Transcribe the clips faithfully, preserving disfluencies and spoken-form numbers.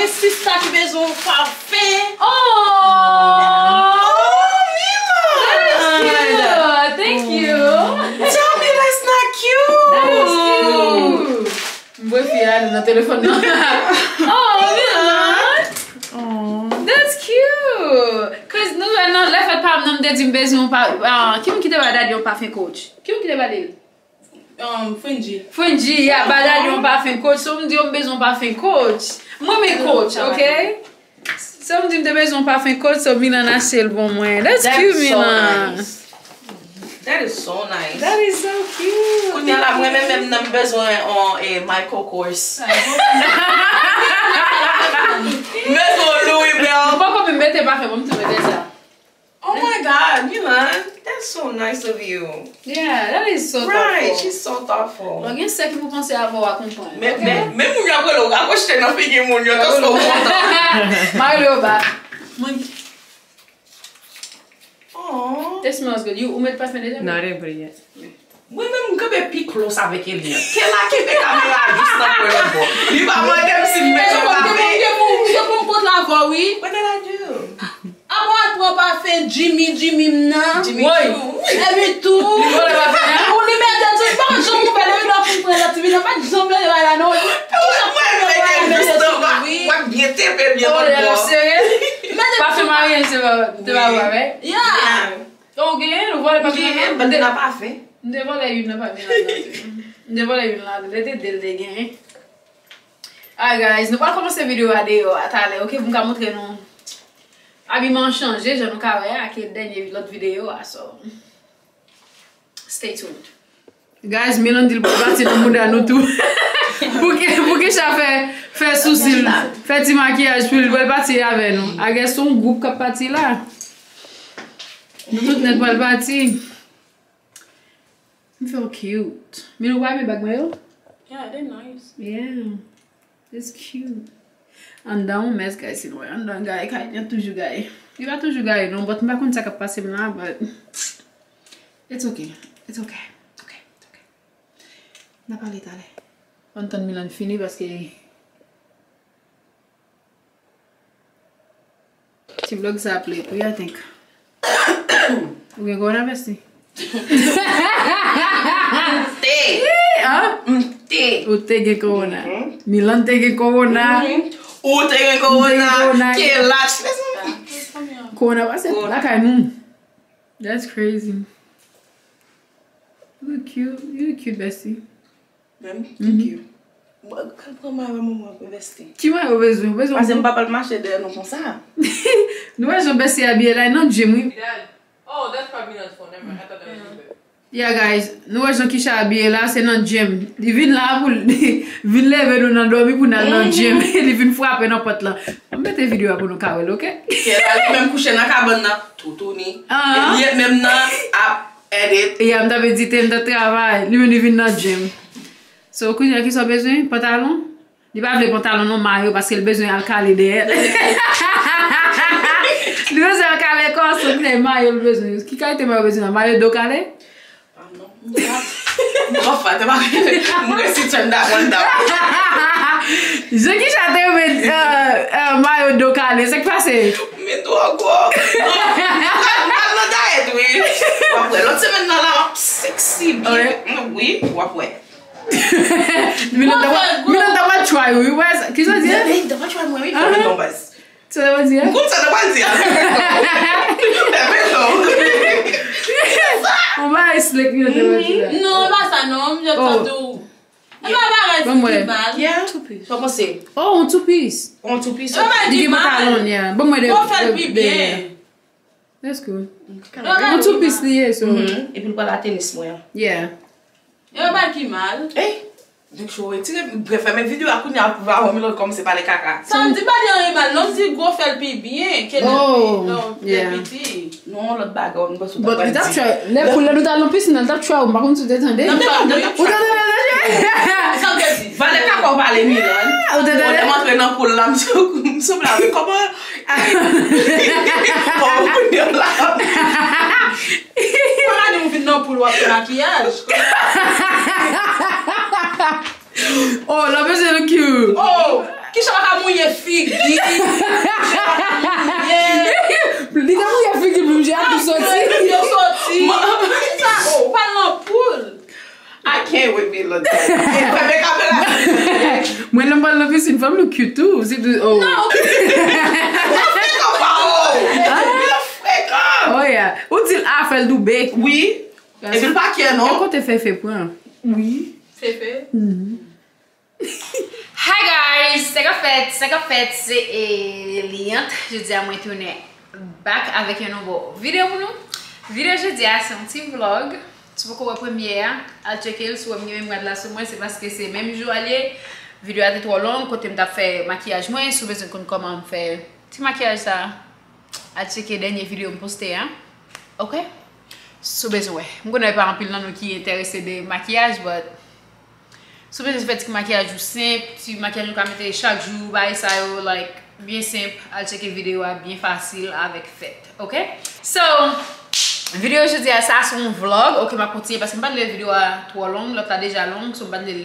Sista ki bezwen yon pafen. Oh, Oh, Milan! That's cute. Thank you. Tell me that's not cute! That is cute. M voye fi a ale nan telefòn nan. Oh, Milan. That's cute. Cause nou wè nan lè fèt pa m nan m te di m bezwen yon pa ah, ki moun ki te ba dadi yon pafen Coach? Ki moun ki te ba li l? Um, Frenji. Frenji, ya ba dadi yon pafen Coach. So m di yo m bezwen yon pafen Coach. Mwen men Coach, ok? So m di m te bezwen yon pafen Coach, so Milan achte l pou mwen. That's cute, Milan. That is so nice. That is so cute. Kounye a la, mwen menm menm nan m bezwen yon eh, Michael Kors. M bezwen yon Louis Bell. Mwen poko menm mete pafen pou m tou mete sa. Oh my God, Milan, that's so nice of you. Yeah, that is so Right, thoughtful. She's so thoughtful. Bon, gen sè ki pou panse avè w a konprann. Men men men moun yo ap rele w, rakochte nan figi moun yo, tankou w kontan. Mari yo ba. Mwen, Oh. It smells good. You, ou met pafen deja? No, I didn't put it yet. Mwen menm m kanpe pi close avèk Elian. Kela kenbe kamera a jis nan kwen lòt bò. Li pa mande m si m bezwen pafen. Yo pou m pot la vò wi. What did I do? Apa w al pran pafen Jimmy Jimmy m nan? Jimmy Choo. Epi tou. Li vòlè pafen an? Ou li mete tou. Li pa janm ouvè depi lè w fin pran lòt tifi nan. Pa janm mete bagay la non. Mwen mete l jis nan ba. W ap byen tepe l byen Oh, lòt lè l bò. ap sere. Mete pa fè marye se pa te pa vre. Yeah. Ou genyen, nou vòlè pa Gen, men nan pafen. M te vòlè youn nan pa vin ladan tou. M te vòlè youn ladan. Li te di l te genyen. Alright guys, nou pral kòmanse videyo a deyò a talè, ok, pou m ka montre nou abiman chanje, jan nou ka wè a, ke dènye lòt videyo a, so stay tuned. Guys, Milan di l pou pati nan mouda nou tou. Pou ke pou ke sa fè fè sousi l, fè ti makiyaj pou l pral pati avè nou. I guess se yon gwoup k ap pati la. Nou tout nèt pral pati. M feel cute. Milan, ou pa renmen bag mwen yo? Yeah, they nice. Yeah. It's cute. Anndan yon mès, guys, sinon anndan gaye, kay li toujou gaye. Li pa toujou gaye non, but m pa konn sa k ap pase m la, but it's okay. It's okay. It's okay. It's okay. N a pale talè. Ann tann Milan fini paske ti vlog sa ap late wi, I think. Ou gen kowona, Bestie? Te. Ah? M te. Ou te gen kowona. Milan te gen kowona. Ou te gen kowona. Kowona. Ke lach. Mezanmi. Kowona pase lakay nou. That's crazy. You look cute. You look cute, Bestie. Menm? Thank you. Mwen, kal pran mayo mwen mwen pou veste. Ki mayo ou bezwen? Ou bezwen Pase m pa pral mache dèyè nou konsa. Nou wè jan Bestie abiye la, nan gym, wi. Oh, that's probably not his phone. Never mind. I thought that was Uber. Yeah, guys, nou wè jan Kisha abiye la, se nan gym. Li vin la pou li vin leve nou nan dòmi pou n al nan gym. Li vin frape nan pòt la. Mwen mete videyo a pou nou ka wè l, ok? Kè la, li menm kouche nan kabann nan. Toutouni. Ah. Eliette menm nan ap edit. E a m t ap edite, m t ap travay. Li menm li vin nan gym. So, kounye a, kisa w bezwen? Pantalon? Li pa vle pantalon non, mayo, paske l bezwen al kale dèyè. Li bezwen al kale kò, so se mayo l bezwen. Ki kalite mayo w bezwen? Mayo do kale? Ah, non. M pa fè, te pa m resi turn that one down. Jan Kisha te renmen, euh, euh, mayo do kale, sa k pase? Men twò gwo. Non, m al nan dayèt, wi. W ap wè. Lòt semèn nan la, m ap sexy byen. Wi, w ap wè. Milan ta pral, Milan ta pral try, wi. Wè, kisa w di? Hey, ta pral try mwen, wi. Fè men non, baz. Sa w di? M konn sa ta pral di a. Fè men non. On va expliquer Milan ta pral di la. Non, pa sa non, m just Oh. tande w. E pa bagay Bon, ki wè. mal. Yeah. Oh, on two piece. On two piece. Oh, my Li gen God. Pantalon, yeah. Bon, mwen de. Bon, fè l pi byen. That's cool. Bagay On two ki piece mal. li ye, so. Mhm. Epi l pral a tenis mwen an. Yeah. E pa bagay ki mal. Ey, nèg cho, retire, bref, fèmen videyo a kounye a, pou pa wè Milan kòmanse pale kaka. Sa m di pa gen anyen mal, non, m di gwo fè l pi byen, ke Oh, non, yeah. Piti. Non, lòt bagay, m panse w ta But pral li t ap di. try, lè pou lè nou t al nan piscine, li t ap try, ou pa konn si w te tande. Non, men, non, Ou tande, tande? Sa m te di. Valè kaka w pale, Milan. Ou te tande? Bon, lè m antre nan poul la, m sou, m sou la, men kòman? Kòman w konnen la? Mwen ka di m vin nan poul w ap fè makiyaj. Oh, la bezwen nou cute. Oh, Kisha pa ka mouye fi. Li te mouye figi l pou je a tou soti. Yo soti. Sa, ou pa nan poul. I can't with Mila. Mwen lè m pral nan pisin, fò m look cute tou. Si tou, oh. Non, ou frekan pa ou. Ou frekan. Oh yeah. Ou di l a fè l doube. Wi. Epi l pa kè non. Kote Fefe pran? Wi. Fefe. Hi guys, sa k ap fèt, sa k ap fèt, se Eliante. Jodi a mwen tounen back avèk yon nouvo videyo pou nou. Videyo jodi a se yon ti vlog. Si w poko wè premye a, al tcheke l. Si w wè m gen menm rad la sou mwen, se paske se menm jou a l ye. Videyo a te twò long, kote m t ap fè makiyaj mwen. Si w bezwen konn kòman m fè ti makiyaj sa, al tcheke dènye videyo m poste a. Ok? Si w bezwen wè. M konnen pa anpil nan nou ki enterese de makiyaj, but si w bezwen fè ti makiyaj ou senp, ti makiyaj ou ka mete chak jou, bagay sa yo, like, byen senp, al tcheke videyo a, byen fasil avèk fèt, ok? So, videyo jodi a, sa se yon vlog, ok, m ap kontinye paske m pa t vle videyo a twò long, lòt la deja long, so m pa t vle l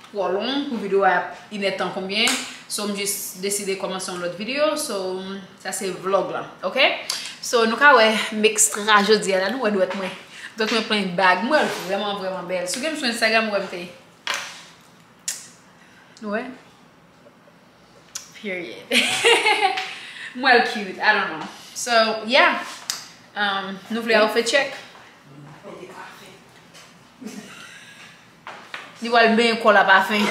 twò long pou videyo a inèdtan konbyen, so m jis deside kòmanse yon lòt videyo, so, sa se vlog la, ok? So, nou ka wè m ekstra jodi a la, nou wè dwèt mwen. Dwèt mwen plen bag, m wè l vrèman, vrèman bèl. Si w gen m sou Instagram, ou wè m te Nou wè? Period. M wè l cute, I don't know. So, yeah. Um, nou vle outfit check? Li pral benyen kò l a pafen.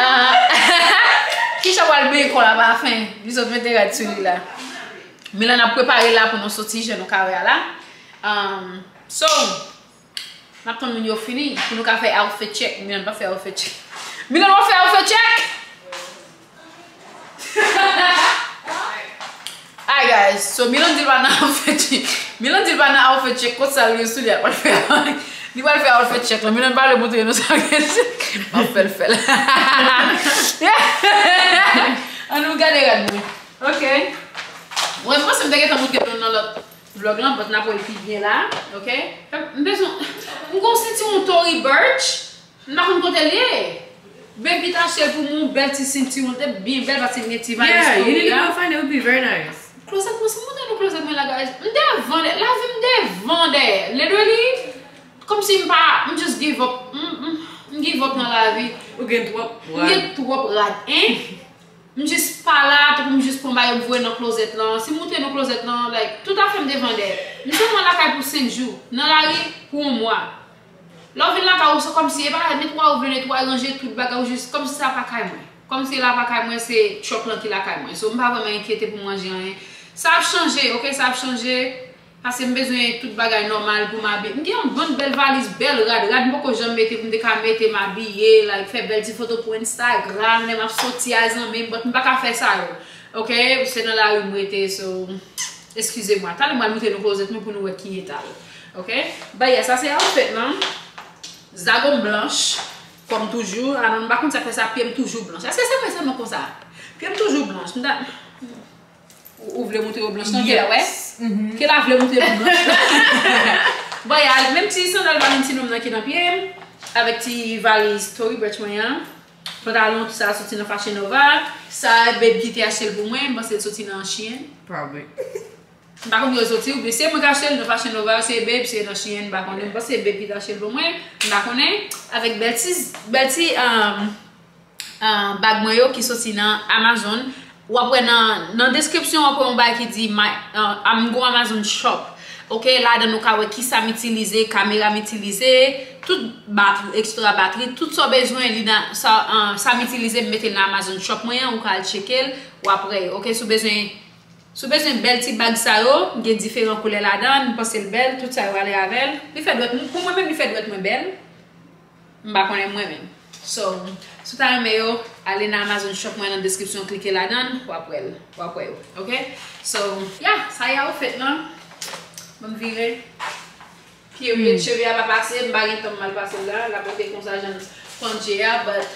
Ah. Kisha pral benyen kò l a pafen. Li sot mete rad sou li la. Milan ap prepare la pou nou soti, jan nou ka wè a la. Um, so, N ap tann moun yo fini pou nou ka fè outfit check. Milan pa fè outfit check. Milan, w ap fè outfit check? Hi guys, so Milan di l pa nan outfit check. Milan di l pa nan outfit check, kot sa l gen sou li a pral fè. Li pral fè outfit check la. Milan pa vle montre nou sa l gen. M ap fè l fè l. Ann nou gade rad mwen. Ok. Mwen panse m te gentan montre nou nan lòt vlog lan, but n ap wè l pi byen la, ok? M bezwen, m gon sentiwon Tory Burch, m pa konn kote l ye. Baby t achte l pou mwen, bèl ti sentiwon, te byen bèl paske l gen ti valiz Tory a. Yeah, you need to go find it, it would be very nice. Klozèt mwen, si m montre nou klozèt mwen la, guys, m te vandè, lavi m te vandè. Literally, kòmsi m pa, m just give up, m, m, m give up nan lavi. Ou gen twòp rad. M gen twòp rad, en. M jis pa la, tankou m jis pran bagay m voye nan klozèt lan. Si m montre nou klozèt lan, like, tout afè m te vandè. M sèlman lakay pou senk jou, nan lari pou yon mwa. Lè w vin lakay ou, se kòmsi e pa netwaye ou vle netwaye, ranje tout bagay ou, jis kòmsi sa pa kay mwen. Kòmsi la pa kay mwen, se truck lan ki lakay mwen. So, m pa vrèman enkyete pou manje anyen. Sa ap chanje, ok, sa ap chanje. Paske m bezwen tout bagay nòmal pou m abiye. M gen yon bann bèl valiz, bèl rad. Rad m poko janm mete pou m te ka mete m abiye, like, fè bèl ti foto pou Instagram, lè m ap soti ak zanmi m, but m pa ka fè sa yo. Ok? Se nan lari m rete, so, eskize mwa. Talè m pral montre nou klozèt mwen pou nou wè ki eta l. Ok? But yeah, sa se outfit lan. Zago m blanch, kòm toujou. Anon, m pa konn sa k fè sa, pye m toujou blanch. Èske se mwen sèlman konsa? Pye m toujou blanch. M ta Ou, ou vle montre yo blanch nan kè, wè? Kela vle montre nou blanch. Bon, y a menm ti sandal pa menm ti nonm nan ki nan pye m, avèk ti valiz Tory Burch mwen an. Pantalon sa soti nan Fashion Nova. Sa Babe ki te achte l pou mwen, m panse l soti nan Shein. Probably. M pa konn kote l soti, oubyen se mwen k achte l nan Fashion Nova, se Babe, se nan Shein, m pa konnen. M panse Babe ki te achte l pou mwen, m pa konnen. Avèk bèl ti, bèl ti, um, ah, bag mwen yo ki soti nan Amazon. W ap wè nan, nan deskripsyon, w ap wè yon bagay ki di my, ah, I'm go Amazon shop. Ok, ladan nou ka wè kisa m itilize, kamera m itilize, tout batri, ekstra batri, tout sa w bezwen, li nan, sa, ah, sa m itilize, m mete l nan Amazon shop mwen an, ou ka al tcheke l, w ap wè yo. Ok, si w bezwen, si w bezwen bèl ti bag sa yo, gen diferan koulè ladan, m panse l bèl, tout sa yo ale avè l. Li fè dwèt, pou mwen menm, li fè dwèt mwen bèl. M pa konnen mwen menm. So, si w ta renmen yo, ale nan Amazon shop mwen nan deskripsyon, klike ladan l, w ap wè l, w ap wè yo. Ok? So, yeah, sa y a ofèt lan. Ban m vire. Period. Cheve a pa pase, m pa gen tan m al pase l la. L ap rete konsa jan l pandye a, but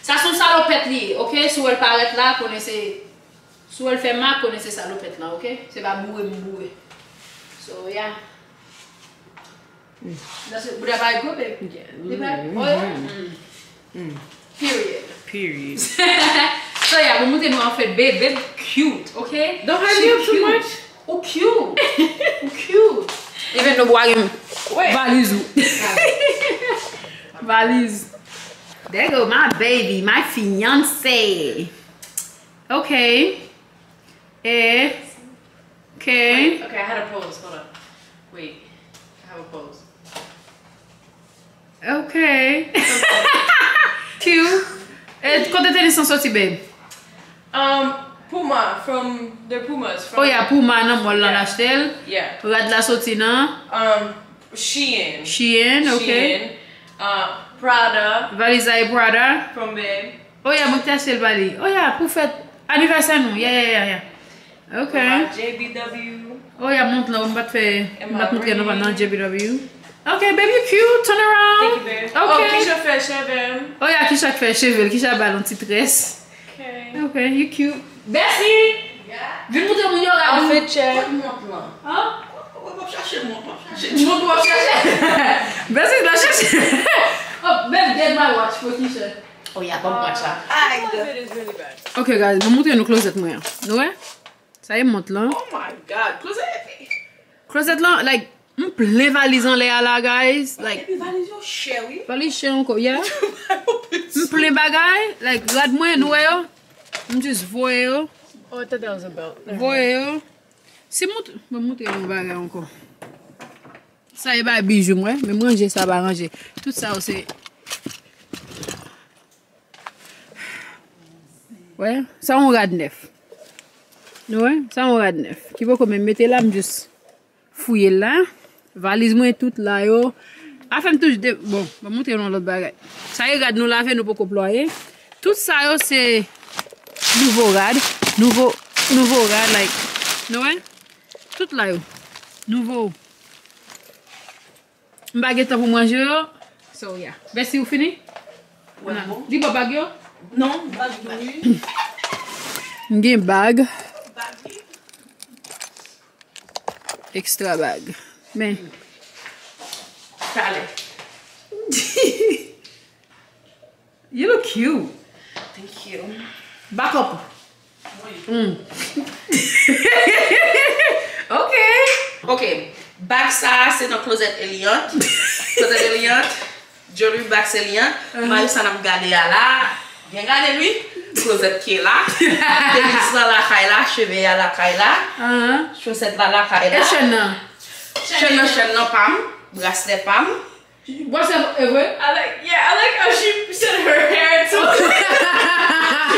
sa se yon salopèt li ye, ok? Si w wè l parèt la, konnen se Si w wè l fè mak, konnen se salopèt lan, ok? Se pa boure m boure. So, yeah. That's it. Bouda pa gwo, babe. Li pa, oh, yeah? Mm. Period. Period. So yeah, pou montre nou anfèt, babe, babe cute, ok? Don't hype me up too much. Ou cute. Ou cute. Even though boy, wait, valiz ou. Valiz. There go my baby, my fiance. Ok. Eh. Ok. Wait, okay, I had a pose. Hold up. Wait. I have a pose. Ok. Cute. Eh, kote tenis lan soti, babe? Um, Puma, from the Pumas. From, oh yeah, Puma nan mall lan, yeah, achte l. Yeah. Rad la soti nan? Um, Shein. Shein, ok. Shein. Uh, Prada. Valiz la e Prada. From Babe. Oh yeah, mwen ki te achte l ba li. Oh yeah, pou fèt anivèsè nou. Yeah, yeah, yeah, yeah. Ok. J B W. Oh yeah, mont lan, m pa t fè, m pa t montre nou pa nan J B W. Ok, baby cute, turn around. Thank you, babe. Ok. Oh, Keisha fè cheve m. Oh yeah, Keisha k fè cheve l, Keisha ba l yon ti très. Ok. Ok, you cute. Bessie! Yeah. Vin montre moun yo rad ou. An fèt, check. Kot mont lan? Hein? Mont w ap chache, mont w ap chache. Mont w ap chache. Bessie la chache. Oh, babe, get my watch for Keisha. Oh yeah, ban m watch la. Ay. Some of it is really bad. Ok, guys, mwen montre nou klozèt mwen an. Nou wè? Sa e mont lan. Oh my God, klozèt epi. Klozèt lan, like, m plen valiz anlè a la, guys. Like, epi valiz yo chè, wi. Valiz chè ankò, yeah. M plen bagay, like, rad mwen, nou wè yo? M just voye yo. Oh, I thought that was a belt. Never mind. Voye yo. Si mont-, mwen montre yon bagay ankò. Sa e bay bijou mwen, men m ranje sa pa ranje. Tout sa yo se, wè, sa yon rad nèf. Nou wè, sa yon rad nèf. Ki poko menm mete la, m just fouye l la. Valiz mwen tout la yo. Afè m touch de, bon, mwen montre nou lòt bagay. Sa e rad nou lave, nou poko plwaye. Tout sa yo se nouvo rad, nouvo, nouvo rad, like, nou wè? Tout la yo. Nouvo. M pa gen tan pou m ranje yo. So, yeah. Bessie, ou fini? Wè, bon. Li ba w bag yo? Non, bag yo, wi. M gen bag. Bag. Extra bag. Men. Talè. You look cute. Thank you. Back up. Mm. Ok. Ok. Bag sa a se nan klozèt Eliant. Klozèt Eliant. Jewelry box Eliant. Uh-huh. Mayo sa n ap gade a la. Byen gade l wi. Klozèt ki la. Tenis lan lakay la. Cheve a lakay la. Uh-huh. Chosèt la lakay la. E chèn nan? Chèn nan, chèn nan pa m. Braslè pa m. What's up, e vre? I like, yeah, I like how she said her hair too. She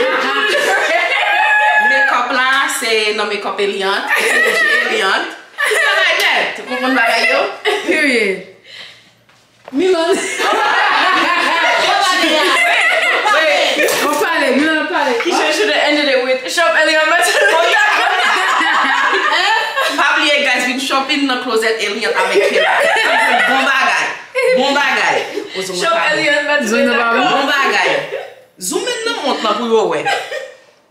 included her hair. Makeup la, se nan makeup Eliant. Eliant. Sa va nèt. Ou konprann bagay yo? Period. Milan. Wait, wait. Ou pale, Milan pale. Keisha should have ended it with, "Shop Eliant Maternal." Pa bliye, guys, vin shopping nan klozèt Eliant avèk Kela. Bon bagay. Bon bagay. Shop Eliant Maternal. Bon bagay. Zoom in nan mont lan pou yo wè.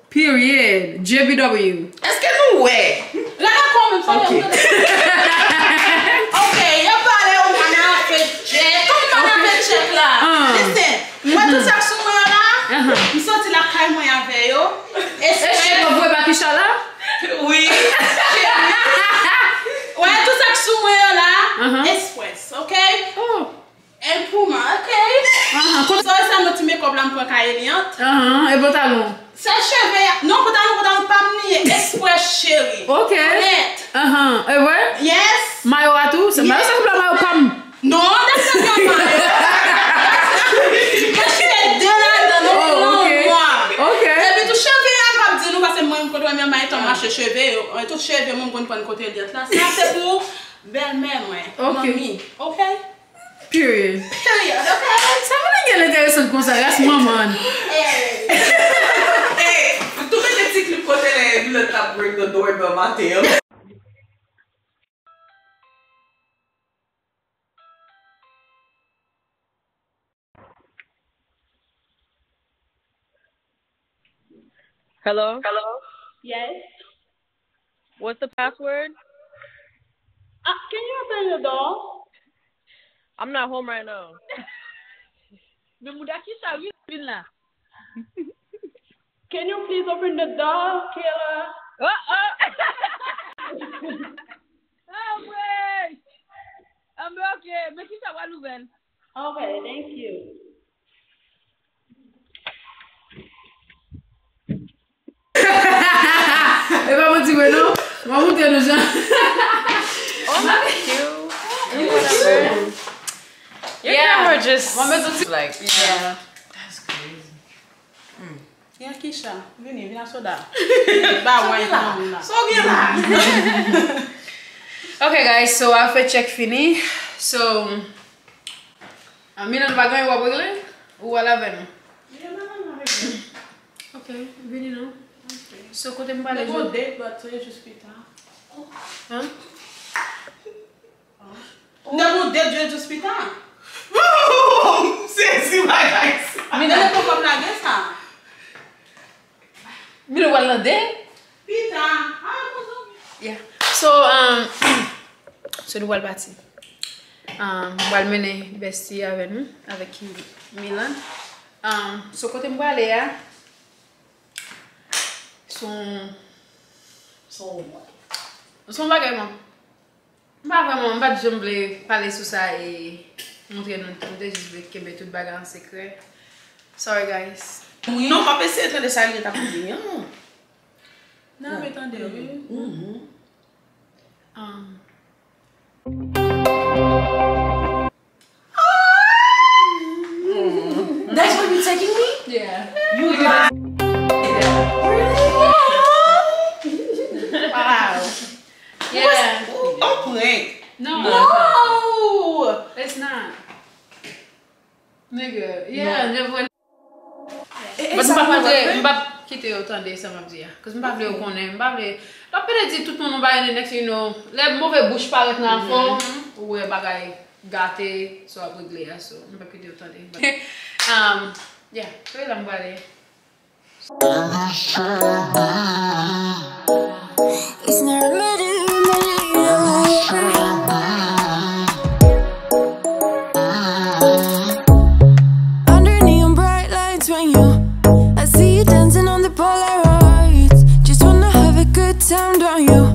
Period. J B W. Èske nou wè? Gade kòman sa. Ok. Ok, yo pale, ou pa nan afè tchèk. Kòman pa nan afè tchèk la? Ah. Listen, mwen tout sa k sou mwen yo la, m soti lakay mwen avè yo. E chèk yo voye ba Keisha la? Wi. Wè, tout sa k sou mwen yo la, Express, ok? Oh. El Puma, ok. Ahan, kon- So, e sa nou ti makeup la m pran kay Eliant. Ahan, e pantalon? Se cheve a. Non, pantalon, pantalon pa m li ye. Express, cheri. Ok. Nèt. Ahan, e vre? Yes. Mayo a tou? Se mayo, sa se mayo pa m. Non, that's not your mayo. Mwen cheve de ladan, non, oh, ok. Nwa. Ok. Epi tou cheve a m p ap di nou, paske mwen, m konn wè menm mayo tan mache cheve yo. Tout cheve mwen, m konn pran kote Eliant la. Sa se pou bèlmè mwen. Ok. Manmi. Ok? Period. Period, ok? Sa vle gen enteresan konsa, ras manman. Hey. Hey, tou mete ti klip kote lè Milan t ap ring the doorbell maten an. Hello? Hello? Yes? What's the password? Ah, can you open the door? I'm not home right now. Men mouda ki sa wi vin la. Can you please open the door, Kayla? Oh, oh. Oh, wait. Um, ok, men ki sa w al ouvè l? Okay, thank you. E pa manti vre non. Mwen montre nou jan. Oh, that's cute. Whatever. Your Yeah. Camera just Mwen met zouti like, Yeah. That's crazy. Yakisha, vini, vin a soda. Ba wine nan moun la. So gen la. Okay guys, so afè check fini. So Milan pa gen w ap regle? Ou al avè nou? Ok, vini non. So kote m pale Nou gon date, but se jis pita. Hein? Nou gon date, se jis pita. M sezi bagay sa. Milan, e pou kòm lage sa. Milan w al nan date? Pita. Ah, konsa. Yeah. So, um, so nou pral pati. Um, m pral mennen bestie avè nou, avèk Milan. Um, so kote m prale a, son son bagay mwen. M pa vrèman, m pa t janm vle pale sou sa e montre nou tout. M te jis vle kenbe tout bagay an sekrè. Sorry guys. Non, m ap eseye tande sa Eliante ap di an. Nan ap tande wi. Um, That's where you taking me? Yeah. You really? Wow. Yeah. Don't prank. No. No! It's not. Nigga, yeah, je vois. E- e But m sa p ap mwen montre, wè. M p ap kite yo tande sa m ap di a. Cause m pa vle yo konnen, m pa vle. L ap pede di tout moun yon bagay, the next you know, lè move bouch parèt nan afè w, ou wè bagay gate, so ap regle a, so m p ap kite yo tande. But, um, yeah, so e la m prale. It's not ready, ready. Under neon bright lights when you I see you dancing on the Polaroids. Just wanna have a good time, don't you?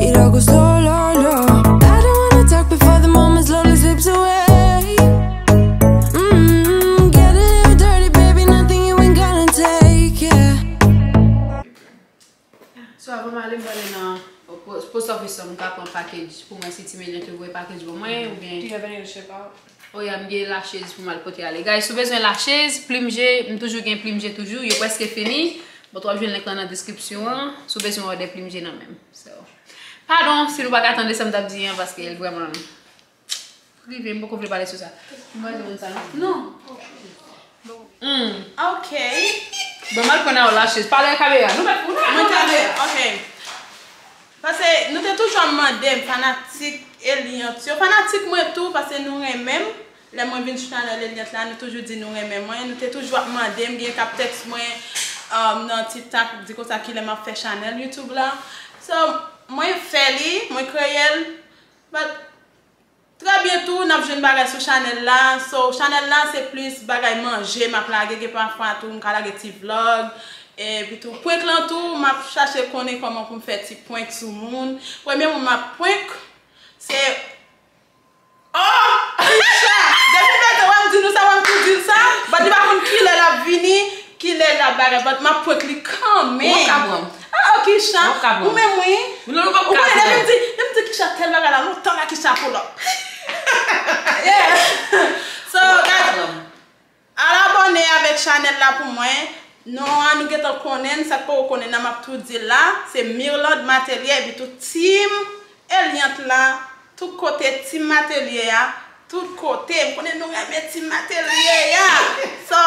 It all goes low, low, low. I don't wanna talk before the moment slowly slips away. Mm, get a little dirty, baby, nothing you ain't gonna take, yeah. So avan m ale, m prale nan post, post office la, m ka pran package pou mwen si ti medyan te voye package ban mwen oubyen. Do you have any to ship out? Oh yeah, m gen lashes pou m al pote ale. Guys, si w bezwen lashes, plim je, m toujou gen plim je toujou, yo prèske fini. But w ap jwenn link lan nan description an, si w bezwen òdè plim je nan men m. So, padon si nou pa ka tande sa m t ap di an, paske l vrèman prive, m poko vle pale sou sa. M pa di moun sa non. Non. Hmm. Ok. Bon, m al pran nan lashes. Pale ak kamera. Nou mèt pou nou. Mwen tande, ok. Paske nou te toujou ap mande m, fanatik Eliante yo. Fanatik mwen tou, paske nou renmen m. Lè mwen vin sou chanèl Eliante la, nou toujou di nou renmen mwen. Nou te toujou ap mande m, gen k ap tèks mwen um, nan TikTok, di konsa kilè m ap fè chanèl YouTube la. So, mwen fè li, mwen kreye l. But, trè byento, n ap jwenn bagay sou chanèl la. So, chanèl la, se plis bagay manje m ap lage, gen pafwa tou, m ka lage ti vlog. Epi tou, prank lan tou, m ap chache konnen kòman pou m fè ti prank sou moun. Premye moun m ap prank, se Oh! Kisha! Depi maten, w ap di nou sa, w ap tou di l sa. But li pa konn kilè l ap vini, kilè l ap bagay. But m ap prank li kanmenm. Ou ka pran. Ah, oh, Kisha. Ou ka pran. Ou menm, wi. Non, nou pa Ou ka konnen, depi pran. m di, depi m di Kisha tèl bagay la, lontan la Kisha pull up. Yeah. So, guys, al abòne avèk chanèl la pou mwen. Non an, nou gentan konnen l, sa k poko konnen nan, m ap tou di l la. Se Mirlande Matelier, epi tou team Eliante la, tout kote team Matelier a, tout kote. M konnen nou renmen team Matelier a. So,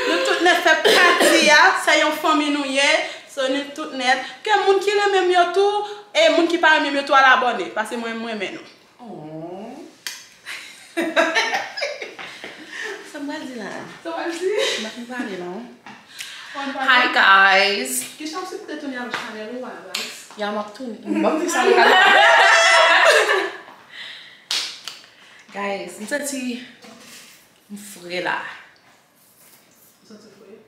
nou tout nèt fè pati a, se yon fanmi nou ye. So, nou tout nèt. Ke moun ki renmen m yo tou, e moun ki pa renmen m yo tou, al abòne, paske mwen, mwen renmen nou. Oh. Sa m pral di la? Sa w ap di? M pa fin pale non. Ann pale. Hi guys. Kisha, w sipozè tounen avèk chanèl ou a, guys? Ya, m ap tounen. M ap di sa m pral. Guys, m santi m fre la. Ou santi w fre?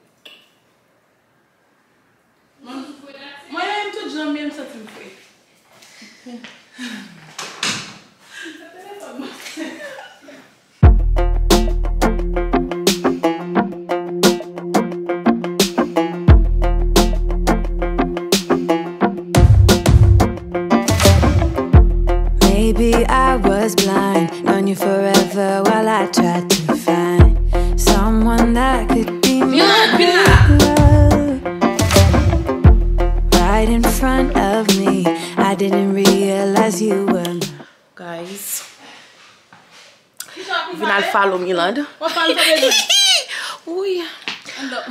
Vin al follow Milanda. Wi.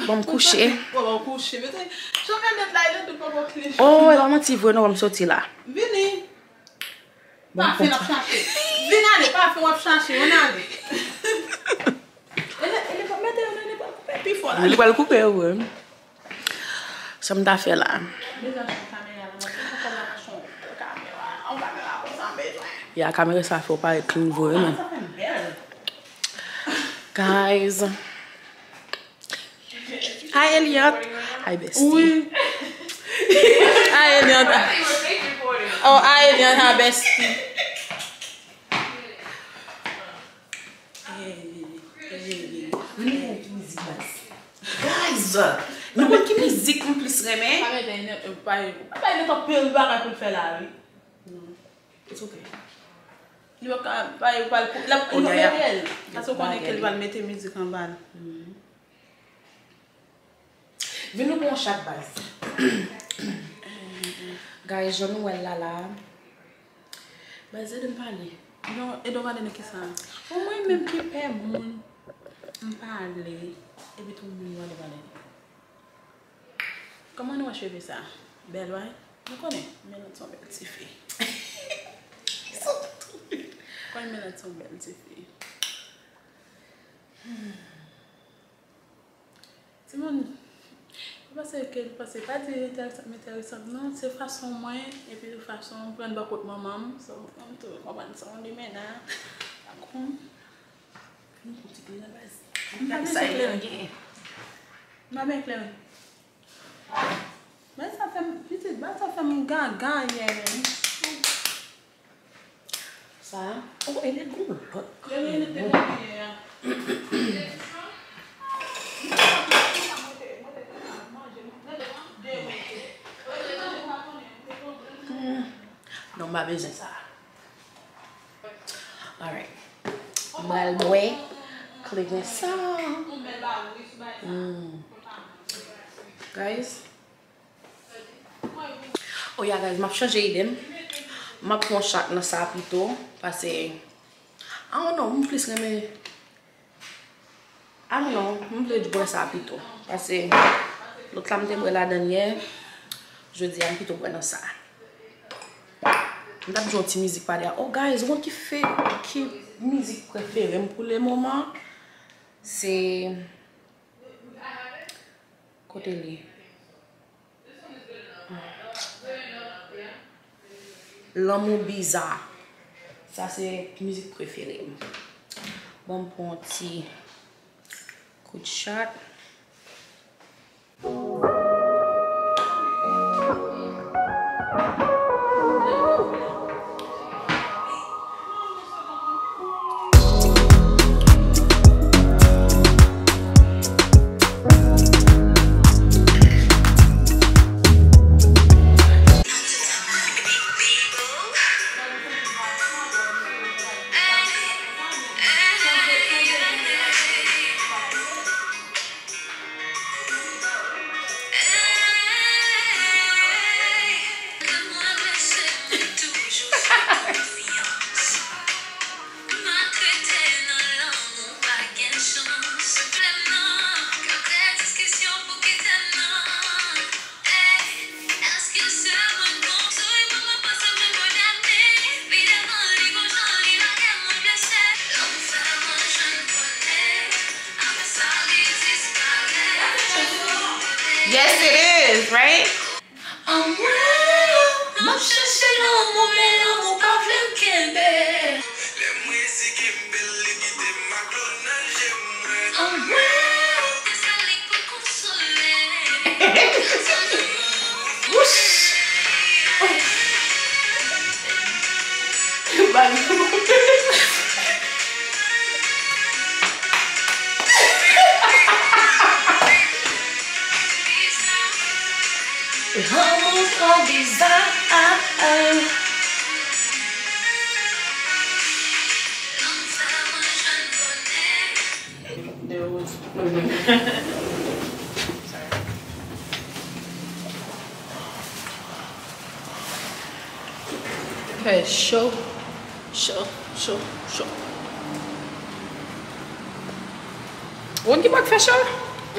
Bon, m kouche. Bon, bon, kouche. Mete, jan Milanda la, Milanda pa bon kle. Oh, e pa manti vre non, m soti la. Vini. Bon, pafen ap chache. Vin ale, pafen w ap chache, ann ale. Ele, ele pa mete yo nan, ele pral koupe pi fò la. Li pral koupe yo vre. Sa m ta fè la? Ya, kamera sa fè w parèt clean vre, men. Guys. Hi, Elliot. Hi, bestie. Hi, Elliot. Oh, hi, Elliot, hi, bestie. Guys, nou konn ki mizik m plis renmen? Pa mete, pa, pa mete anpil bagay pou l fè la, wi. It's okay. Li pa ka, pa, pa, l ap, li pa mete l. Paske w konnen ke li pa mete mizik anba l. Vin nou pran yon chat, baz. Guys, jan nou wè l la la. Baz, ede m pale. Non, ede w pale nan kisa? O mwen menm ki pè moun, m pale, epi tou moun yo ede pale. Kòman nou wè cheve sa? Bèl, wi. Nou konnen, Melot se yon bèl tifi. Konnen Melot se yon bèl tifi. Timoun, li panse ke, li panse pa di enteresan, m enteresan, non, se fason mwen, epi fason m pran bò kot manman m, so, m tou konprann se yon limena, pa konn. M pa byen klere. M pa byen klere. Bagay sa fè m, pitit, bagay sa fè m gaga yè. Sa, oh, e nèg gon lòt. Hmm. Non, m pa bezwen sa. Alright. M pral bwè kleren sa. Hmm. Guys. Oh yeah, guys, m ap chanje ide m. M ap pran chat nan sa pito. Paske, I don't know, m plis renmen I don't know, m vle bwè sa pito. Paske lòt la m te bwè ladann yè, jodi a m pito bwè nan sa. M t ap jwe yon ti mizik pale a. Oh guys, ou konn ki fe, ki mizik prefere m pou le moman? Se, kote li? Lanmou biza. Sa se mizik prefere m. Ban m pran yon ti kout chat. Yes, it is, right? Anmwey, m ap chèche lanmou, men lanmou pa vle m kenbe. Lè m resi kenbe l, li kite m ak dlo nan je m, mwen. Anmwey. Wouch. Lanmou twò biza. Fè cho, cho. Cho, cho. Ou konn ki bò k fè cho?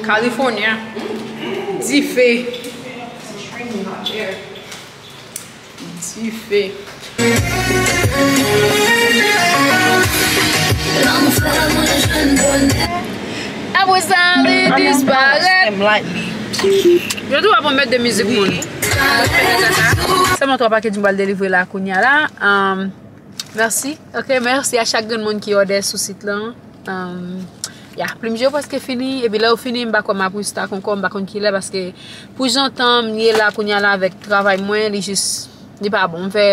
California. Dife. Dife. Apre sa, li disparèt. Yo tou ap mèt de mizik moun. Sèlman twa pakèt m pral delivre la kounye a la. Um, Mèsi. Ok, mèsi a chak grenn moun ki òdè sou sit lan. Um, ya, plim je yo prèske fini. Epi lè yo fini, m pa kwè m ap restock ankò, m pa konn kilè, paske pou jan tan m ye la kounye a la avèk travay mwen, li jis, li pa bon. M fè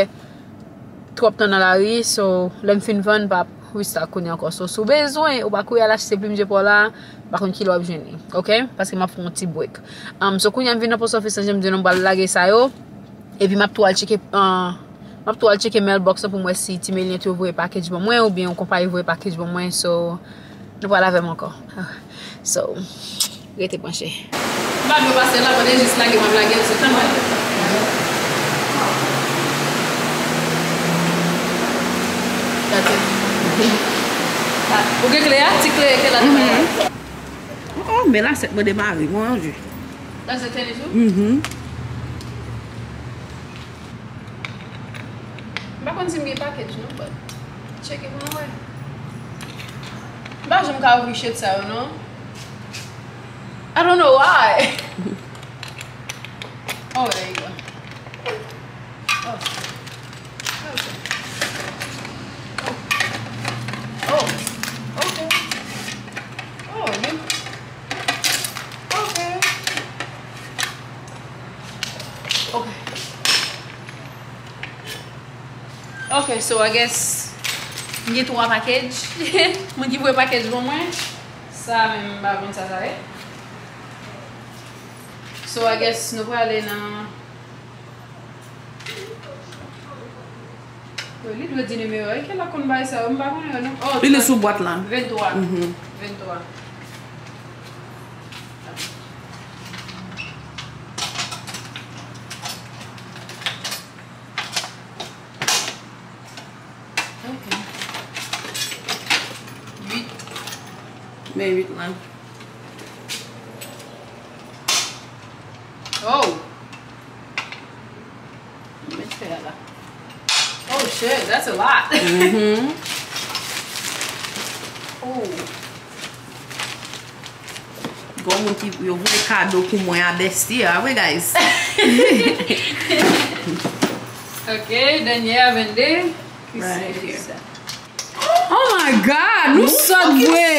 twòp tan nan lari, so lè m fin vann, m p ap restock kounye a ankò. So, si w bezwen, ou pa kouri al achte plim je pa w la, m pa konn kilè w ap jwenn li. Ok? Paske m ap fè yon ti break. Um, so, kounye a m vin nan post office lan, jan m di nou, m pral lage sa yo. Epi m ap tou al tcheke, ah, m ap tou al tcheke mailbox lan pou m wè si Ti Melien tou voye package ban mwen oubyen yon konpayi voye package ban mwen. So, nou pral avè m ankò. Ah, so, rete branche. M pa dwe pase la, pandan jis lage m ap lage l, se tanmen. Gade. Ou gen kle a? Ti kle ke la. Oh, oh, men la sèt mwen demare, mon Dieu. That's the tennis shoe? Mhm. M pa konn si m gen package non, but check it pou mwen wè. M pa janm ka ouvri shit sa yo non. I don't know why. Oh, there you go. Oh. Okay. Oh. Oh, okay. Oh, you. Okay. Okay. Okay, so I guess m gen twa package. Moun ki voye package ban mwen. Sa menm m pa konn sa sa ye. So I guess nou prale nan Wi, li dwe di nimewo. E ki lè konn bay sa yo, m pa konnen yo non. Oh, li li sou bwat la. Venntwa. Mhm. Venntwa. Ok. Uit. Men uit la. Oh! Mwen fè la. Oh shit, that's a lot. Mhm. Oh. Gon moun ki yo voye kado pou mwen a bestie a, wi, guys. Ok, dènyè a vennde. Right here. Oh my God, nou sòt vre.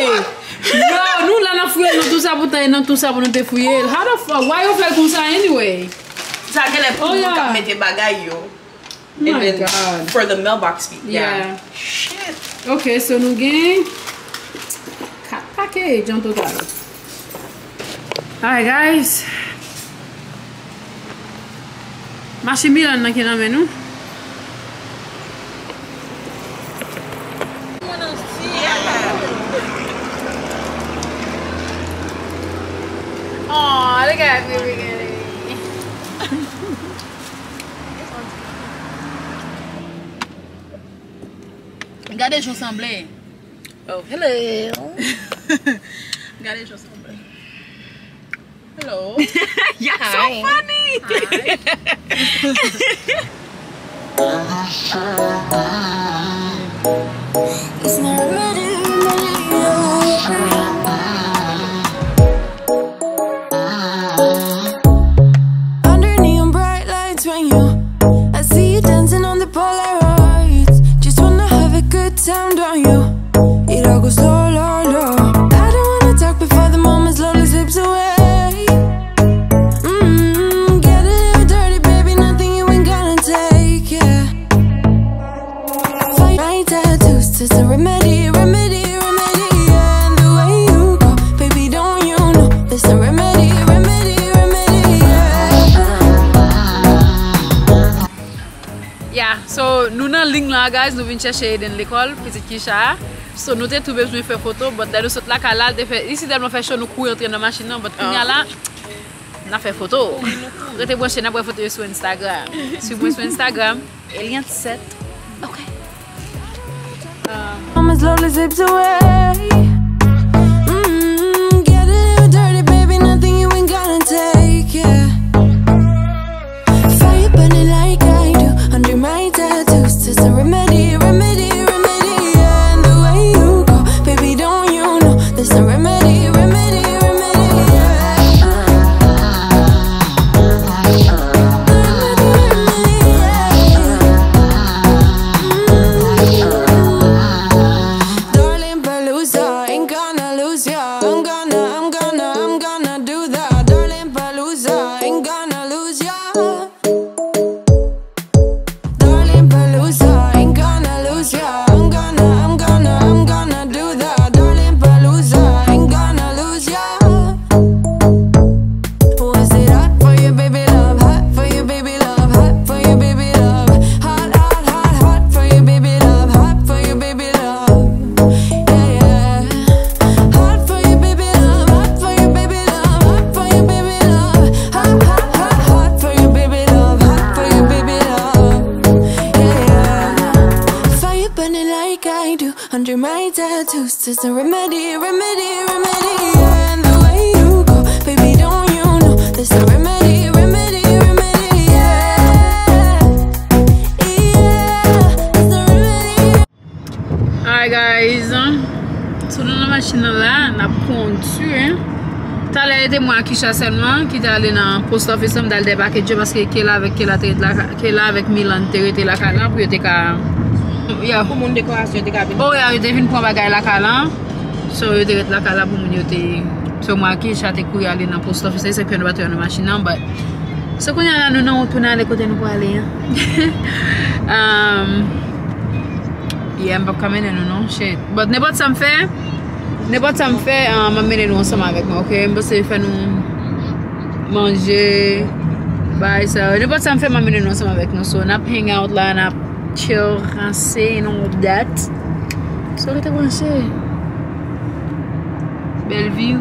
Yo, nou la n ap fouye l nan tou sa pou tan e nan tou sa pou nou te fouye l. How the fuck? Why yo fè l konsa anyway? Sa genlè pou moun k ap mete bagay yo. And then for the mailbox fee. Yeah. Shit. Ok, so nou gen kat package an total. Alright, guys. Machin Milan nan ki nan men nou. Aw, look at me, look at me. Gade jan w sanble. Oh, hello. Gade jan w sanble. Hello. You're so funny. Hi. Under neon bright lights when you, I see you dancing on the Polaroids. Just wanna have a good time, don't you? It all goes low, low, low. I don't wanna talk before the moment slowly slips away. Mm, get a little dirty, baby, nothing you ain't gonna take, yeah. Find my tattoos, it's a remedy, remedy, remedy, yeah. And the way you go, baby, don't you know? It's a remedy, remedy, remedy, yeah. Yeah, so nou nan liy la, guys, nou vin chèche Eden lekòl, pitit Kisha a. So nou te tou bezwen fè foto, but lè nou sot lakay la, li te fè, li si tèlman fè cho, nou kouri antre nan machin nan, but kounye a la, n ap fè foto. Rete branche, n ap wè foto yo sou Instagram. Swiv mwen sou Instagram, Eliante sept. Ok. I'ma slowly slip away. Mm, get a little dirty, baby. Nothing you ain't gonna take, yeah. Fire burning like I do under my tattoos. There's a remedy, remedy, remedy, yeah. And the way you go, baby, don't you know? There's a remedy, remedy, remedy, yeah. Remedy, remedy, yeah. Mm. Darling Palooza, ain't gonna lose ya. I'm gonna, I'm gonna, I'm gonna do that. Darling Palooza, ain't gonna lose ya. Darling Palooza, ain't gonna lose ya. I'm gonna, I'm gonna, I'm gonna do that. Darling Palooza, ain't gonna lose ya. Was it hot for you, baby love? Hot for you, baby love? Hot for you, baby love? Hot, hot, hot, hot for you, baby love? Hot for you, baby love? Yeah, yeah. Hot for you, baby love. Hot for you, baby love. Hot for you, baby love. Hot, hot, hot, hot for you, baby love. Hot for you, baby love. Yeah, yeah. Fire burning like I do. Under my tattoos, there's a remedy, remedy, remedy, yeah. And the way you go, baby, don't you know? There's a remedy, remedy, remedy, yeah. Yeah, there's a remedy. Alright, guys, tou nou nan machin nan la, n ap kondui. Talè, e te mwen ak Kisha sèlman ki te ale nan post office lan, m t al depake Joe paske Kela avèk Kela te ret la, Kela avèk Milan te rete lakay la pou yo te ka, yeah. Pou moun dekorasyon te ka vin. Oh, yeah, yo te vin pran bagay lakay la. So, yo te ret lakay la pou moun yo te. So, mwen ak Kisha te kouri ale nan post office la, se ke nou pa t nan machin nan, but. So, kounye a la, nou nan wout pou n ale kote nou prale an. Um, yeah, m p ap ka mennen nou, non, shit. But nenpòt sa m fè, nenpòt sa m fè, um, m ap mennen nou ansanm avèk mwen, ok? M panse fè nou manje, bay sa. Nenpòt sa m fè, m ap mennen nou ansanm avèk nou. So, n ap hang out la, n ap chill, ranse, and all that. So, rete branche. Bèl view.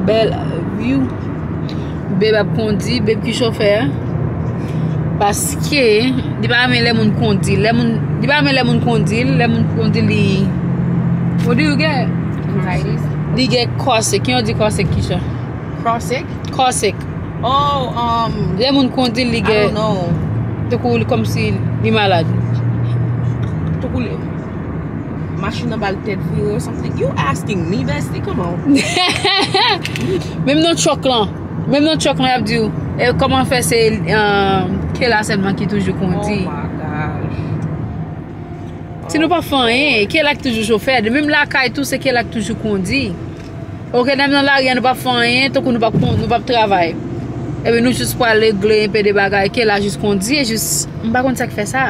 Bèl view. Babe ap kondi, Babe ki chofè a. Paske, li pa renmen lè moun kondi. Lè moun, li pa renmen lè moun kondi, lè moun kondi li. What do you get? Anxiety. Li gen kòsik. Ki yo di kòsik, Kisha? Kòsik? Kòsik. Oh, um, lè moun kondi li gen. I don't know. Tankou li kòmsi li malad. Tankou li, machin nan ba l tèt vire or something. You asking me, bestie? Come on. Menm nan truck lan. Menm nan truck lan, y ap di w, e, kòman fè se, um, Kela sèlman ki toujou kondi? Oh my gosh. Si nou pa fè anyen, Kela ki toujou chofè. Menm lakay tou, se Kela ki toujou kondi. Ok, n ap nan lari a, nou p ap fè anyen, tankou nou p ap kon-, nou p ap travay. Epi nou jis pral regle enpe de bagay, Kela jis kondi, e jis, m pa konn sa k fè sa.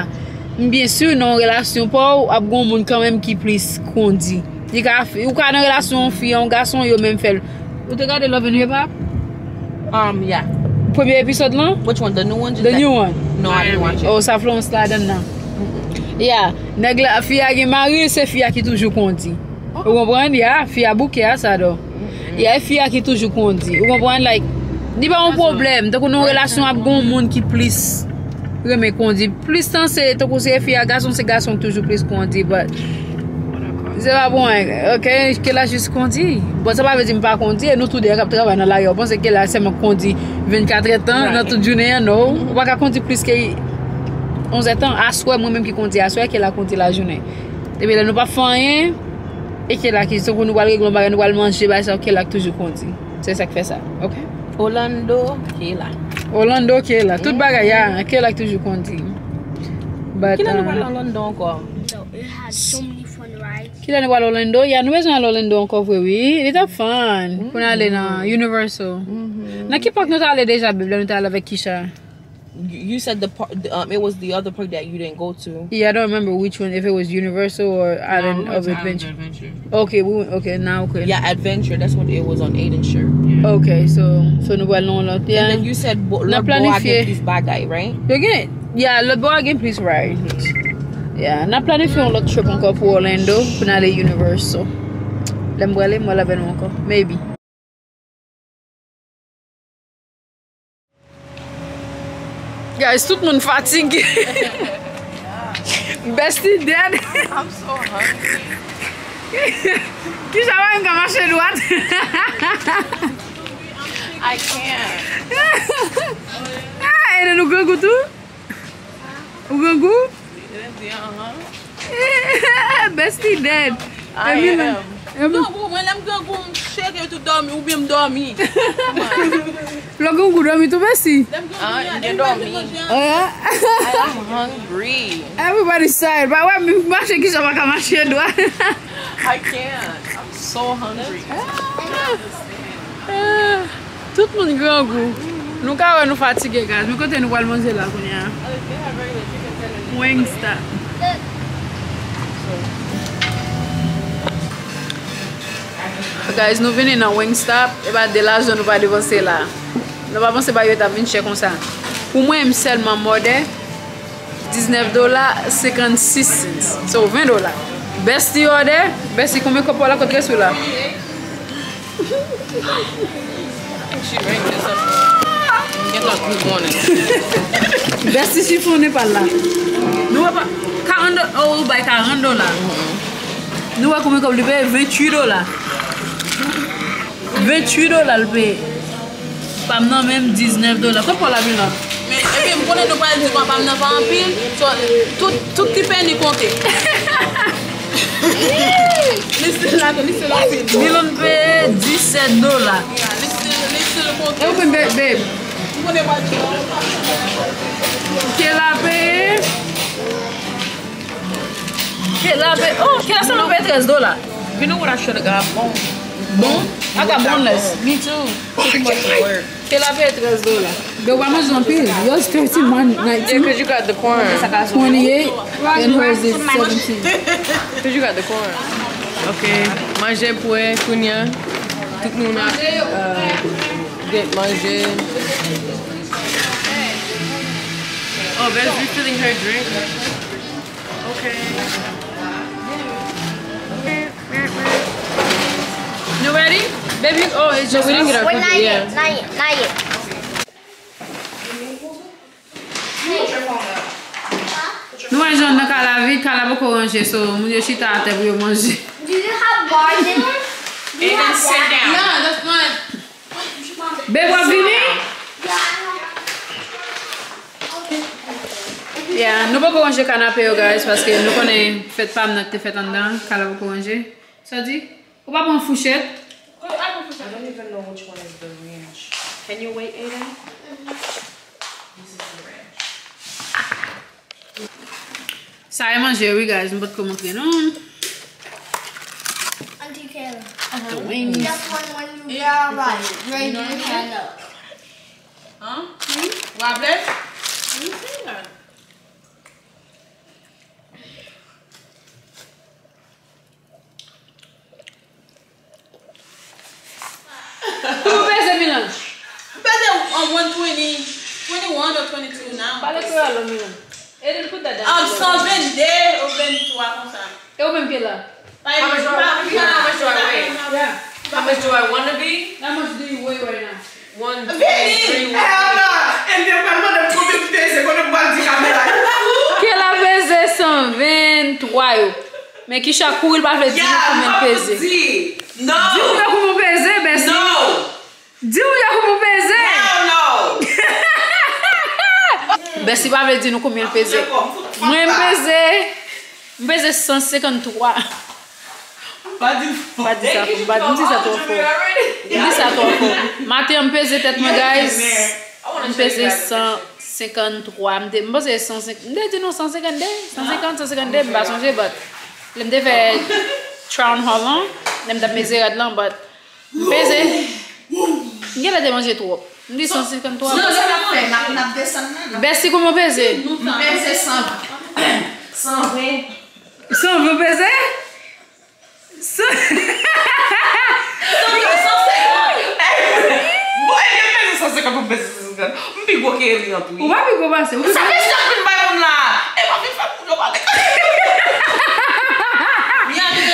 M byen si nan yon relasyon pa w, ap gen yon moun kanmenm ki plis kondi. Li ka, ou ka nan relasyon yon fi, yon gason, yo menm fè l. Ou te gade Love and Hip Hop? Um, yeah. Premye episode lan? Which one? The new one? The new one. No, I didn't watch it. Oh, sa Florence ladan nan. Yeah. Nèg la, fi a gen mari, se fi a ki toujou kondi. Ou konprann? Ya, fi a bouke a sa do. Ya, e fi a ki toujou kondi. Ou konprann? Like, li pa yon pwoblèm. Tankou nan yon relasyon ap gen yon moun ki plis renmen kondi. Plis tan se, tankou se fi a, gason se gason ki toujou plis kondi, but se pa bon, ok? Kela jis kondi. But sa pa vle di m pa kondi, e nou tou de k ap travay nan lari a. Ou panse Kela sèlman kondi vennkat èdtan nan tout jounen an, no. Ou pa ka kondi plis ke onz èdtan. Aswè, mwen menm ki kondi aswè, Kela kondi lajounen. Epi lè nou pa fè anyen, e Kela ki, tankou nou pral regle yon bagay, nou pral manje, bagay sa, Kela ki toujou kondi. Se sa k fè sa, ok? Orlando, Kela. Orlando, Kela. Tout bagay, ya, Kela ki toujou kondi. But, kilè nou pral Orlando ankò? So, it had so many fun rides. Kilè nou pral Orlando? Ya, nou bezwen al Orlando ankò vre, wi. Li t ap fun pou n ale nan Universal. Nan ki park nou t ale deja, Bib, lè nou t ale avèk Kisha? You, you said the park, um, it was the other park that you didn't go to. Yeah, I don't remember which one, if it was Universal or Island of Adventure. Okay, we went, okay, now okay. Yeah, Adventure, that's what it was on Aiden Shirt. Okay, so, so nou pral nan lòt, yeah. And then you said bo-, lòt bò a gen plis bagay, right? Yo gen, yeah, lòt bò a gen plis ride. Yeah, n ap planifye yon lòt trip ankò pou Orlando, pou n ale Universal. Lè m prale, m pral avè nou ankò. Maybe. Guys, tout moun fatige. Bestie dead. I'm so hungry. Kisa w menm ka mache dwat? I can't. Ah, e nou grangou tou? Ou grangou? Bestie dead. I am. Grangou, mwen lè m grangou, m cheke tout dòmi, oubyen m dòmi. Lè w grangou, dòmi tou, Bestie? Ah, m gen dòmi. Oh, yeah? I am hungry. Everybody tired. Ba wè, m mache kisa pa ka mache dwat. I can't. I'm so hungry. Ah, tout moun grangou. Nou ka wè nou fatige, guys. Men kote nou pral manje la kounye a? Wingstop. Guys, nou vini nan Wingstop. E pa de lajan nou pa depanse la. Nou pa panse bagay yo t ap vin chè konsa. Pou mwen, m sèlman m òdè diznèf dola senkannsis cents. So, ven dola. Bestie òdè, Bestie, konbyen kòb pa w la, kot res ou la? She rang this up. Get a good one. Bestie chifonnen pa l la. Nou wè pa, karant do-, oh, ou bay karant dola. Nou wè konbyen kòb li peye? Venntuit dola. Venntuit dola l peye. Pa m nan menm diznèf dola. Kot pa w la, Milan? Men, epi m konnen nou pral di papa m nan pa anpil. So, tout, tout ti peni konte. Li still la, li still la. Milan peye disèt dola. Yeah, li still, li still konte. E ou menm, babe? M konnen pa di. Kela peye. Kela peye. Oh, Kela sèlman peye trèz dola. You know what I should have got? Bon. Bon? I got boneless. Me too. Too much work. Kela peye trèz dola. Yo pa manje anpil. Yours thirty, mine nineteen. Yeah, 'cause you got the corn. Twenty-eight, and hers is seventeen. 'Cause you got the corn. Ok, manje pwè, kounye a. Tout moun ap, euh, get manje. Oh, Bez refilling her drink. Ok. You ready? Baby, oh, it's just us. Wait, not yet, not yet, not yet. Nou wè jan nan kay la vide, kay la poko ranje, so moun yo chita atè pou yo manje. Do you have bars in it? Aiden, sit down. No, that's not. Babe, w ap vini? Yeah, nou poko ranje kanape yo, guys, paske nou konnen fèt pa m nan ki te fèt anndan, kay la poko ranje. Sa di? Ou pa pran fouchèt? I don't even know which one is the ranch. Can you wait, Aiden? This is the ranch. Sa e manje, wi, guys. M potko montre nou. Auntie Kayla. The wings. That's one when you, yeah, right. Where you can look. Huh? Hmm? Wa vle? Let me see that. Ou peze, Milan? M peze, um, one twenty, twenty-one or twenty-two now. Pale kreyòl, Milan. Aiden, put that down. Um, san vennde ou venntwa konsa. E ou menm, Kela? How much do I, how much do I weigh? Yeah. How much do I wanna be? How much do you weigh right now? One, vini! Three, one, hell no! Ebyen, pral mande m konbyen m peze, kote m pral di kamera yo. Kela peze san venntwa yo. Men Kisha kouri, l pa vle di nou konbyen l peze. Di nou konbyen w peze, Bessie. Di nou konbyen w peze. Hell no! Bessie pa vle di nou konbyen l peze. Mwen, m peze, m peze san senkanntwa. Pa di m fò. Pa di sa, pa di, m di sa twò fò. M di sa twò fò. Maten an, m peze tèt mwen, guys. M peze san senkanntwa. M te, m panse san senk, m te di nou san senkannde, san senkant, san senkannde, m pa sonje, but lè m te fè trial and error lan, lè m t ap meze rad lan, but m peze. M genlè te manje twòp. M di san senkanntwa. Non, sa n ap fè, n ap, n ap desann nan, n ap. Bessie, kòman w peze? M peze san, san ven. San ven w peze? San, san senkant. Bon, e gen peze san senkant pou peze san senkant. M pi gwo ke Eliante, wi. Ou pa pi gwo pase. Ou sa mesye ap vin bay moun la. E pa vin fè moun yo pale.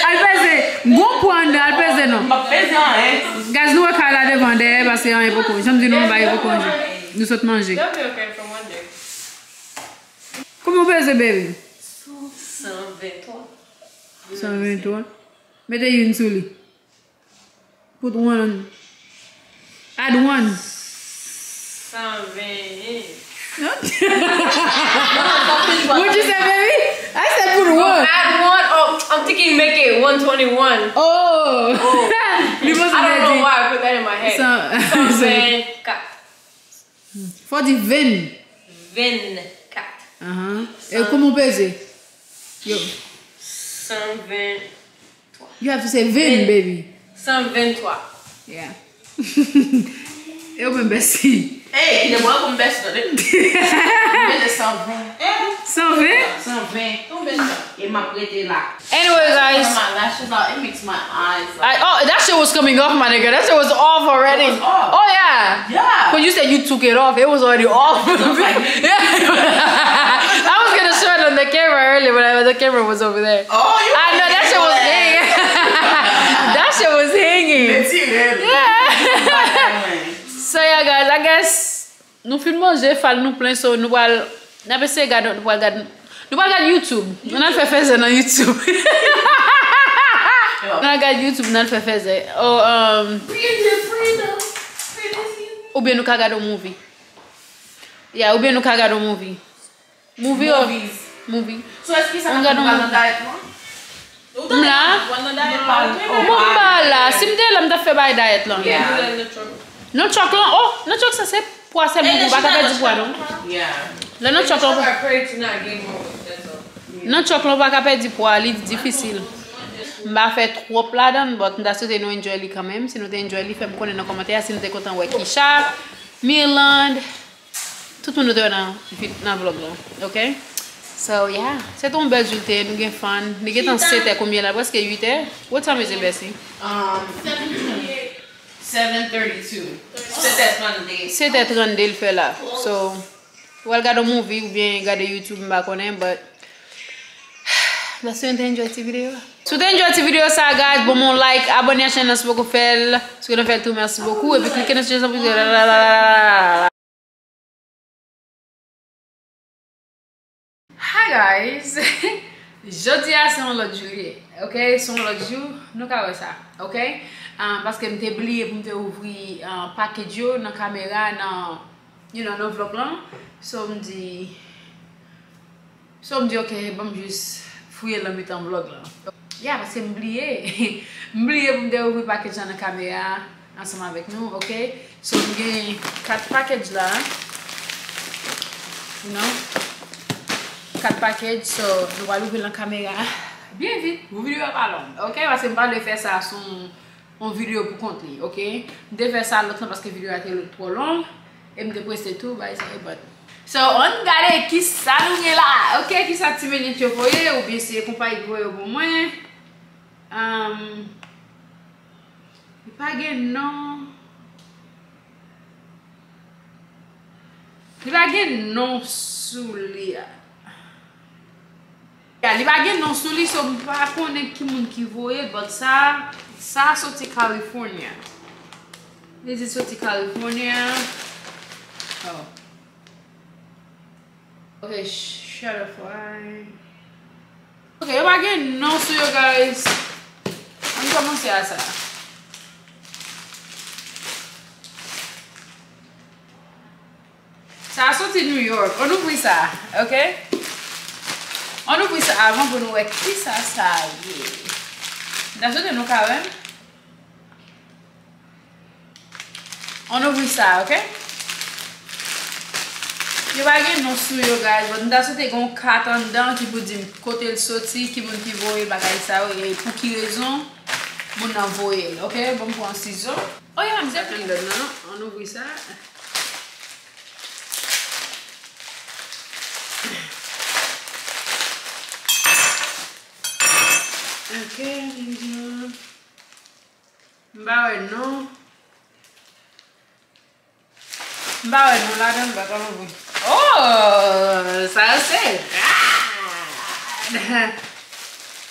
Al peze. Gon pwa anndan, al peze non. M ap peze anyen. Guys, nou wè kay la devan dèyè paske anyen poko. Jan m di nou, anba yo poko ranje. Nou sot manje. They'll be okay from one day. Kòman w peze, baby? San venntwa. San venntwa. Mete youn sou li. Put one. Add one. San ven. What you say, baby? I said put one. Add one. Oh, I'm thinking make it one twenty-one. Oh. Li panse I don't know why I put that in my head. San venkat. Fò di venn. Venkat. Ahan. E kòman w peze? Yo. San ven. You have to say venn, baby. San venntwa. Yeah. E ou menm, Bessie. Hey, kite mwen pou m bès tande. Mwen de san ven. San ven? San ven. Tonbe sa. E m ap rete la. Anyway, guys. My lashes out. It makes my eyes, like, I, oh, that shit was coming off, my nigga. That shit was off already. It was off. Oh, yeah. Yeah. When you said you took it off, it was already off. Yeah. I was gonna show it on the camera earlier, but I, the camera was over there. Oh, you I know that shit was hanging. That shit was hanging. Yeah. So yeah, guys, I guess nou fin manje, fal nou plen, so nou pral, n ap eseye gade, nou pral gade, nou pral gade YouTube. Nou al fè fèzè nan YouTube. Nou al gade YouTube, nou al fè fèzè. Oh, um, oubyen nou ka gade yon movie. Yeah, oubyen nou ka gade yon movie. Movie or movie. So, èske sa ka fè m pral nan dayèt mwen? M la. Mwen m pa la. Si m te la, m t ap fè bagay dayèt lan. Yeah. Nan chòk lan, oh, nan chòk sa se pwa sèlman, ou pa ka pèdi pwa non. Yeah. Lè nan chòk lan, nan chòk lan ou pa ka pèdi pwa, li difisil. M pa fè twòp ladan, but m ta swete nou enjoy li kanmenm. Si nou te enjoy li, fè m konnen nan kòmantè a si nou te kontan wè Kisha, Mirlande, tout moun nou te wè nan, nan vlog lan, ok? So, yeah. Se te yon bèl jou l te ye, nou gen fun. Li gentan sèt è, konbyen la? Prèske uit è. What time is it, Bessie? Um, seven thirty-two. Sèt è trannde. Sèt è trannde l fè la. So, ou al gade yon movie oubyen gade YouTube, m pa konnen, but, si w te enjoy ti videyo. Si w te enjoy ti videyo sa, guys, ban m yon like, abòne a channel lan si w poko fè l. Si w gentan fè l tou, mèsi bokou. Epi klike nan ti jen sa pou Hi guys! Jodi a se yon lòt jou li ye, ok? Se yon lòt jou, nou ka wè sa, ok? Ah, paske m te bliye pou m te ouvri, ah, package yo nan kamera, nan, you know, nan vlog lan. So, m di, so, m di, ok, ban m jis fouye l nan mitan vlog lan. Ya, paske m bliye. M bliye pou m te ouvri package lan nan kamera ansanm avèk nou, ok? So, m gen kat package la. You know? Kat package, so, nou pral ouvri l nan kamera byen vit, pou videyo a pa long, ok? Paske m pa vle fè sa sou yon videyo pou kont li, ok? M te fè sa lòt lan paske videyo a te twò long, e m te prese tou, bagay sa yo, but. So, ann gade kisa nou gen la, ok? Kisa ti menit yo voye, oubyen se konpayi ki voye yo pou mwen. Um, li pa gen non. Li pa gen non sou li a. Ya, li pa gen non sou li, so m pa konnen ki moun ki voye l, but sa, sa soti California. Li di soti California. Oh. Ok, Shutterfly. Ok, yo pa gen non sou yo, guys. Ann kòmanse a sa. Sa a soti New York. Ann ouvri sa, ok? Ann ouvri sa avan pou nou wè kisa sa ye. M ta swete nou ka wè. Ann ouvri sa, ok? Yo pa gen non sou yo, guys, but m ta swete gen yon kat anndan ki pou di m kote l soti, ki moun ki voye bagay sa yo, e pou ki rezon moun nan voye l, ok? Ban m pran sizo. Oh, yeah, m se anndan nan, ann ouvri sa. Ok, m pa wè non. M pa wè non ladan, m pa ka ouvri. Oh, sa yo se rad.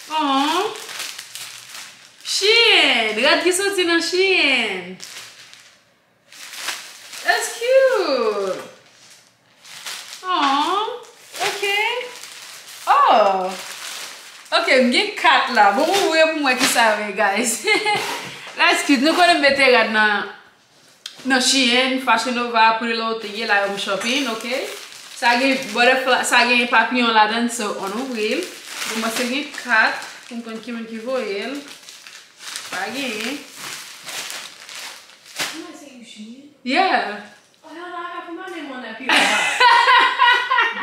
Oh. Shein, rad ki soti nan Shein. That's cute. Oh, ok. Oh. M gen kat la. Bon, m ouvri pou mwen ki sa yo ye, guys. That's cute. Nou konnen m mete rad nan nan Shein, Fashion Nova, Pretty Little Thing, ye la yo m shopping, ok? Sa gen butterfly, sa gen papiyon ladan, so ann ouvri l. Bon, mwen se gen kat, pou m konn ki moun ki voye l. Pa genyen. Mwen se yon Shein? Yeah. Oh, non, non, pa pou mande mwen nan P O Box.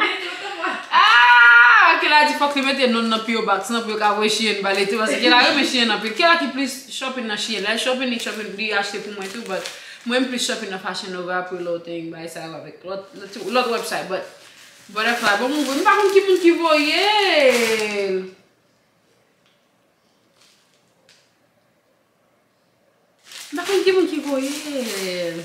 Gen tout mwen. Ah, Kela di fòk li mete non nan P O Box nan pou yo ka voye Shein ba li tou, paske Kela renmen Shein anpil. Kela ki plis shopping nan Shein. Lè shopping, li shopping, li achte pou mwen tou, but mwen m plis shopping nan Fashion Nova, Pretty Little Thing, bay sa yo avèk lòt, lòt, lòt website, but Butterfly, bon, m, m pa konn ki moun ki voye l. M pa konn ki moun ki voye l.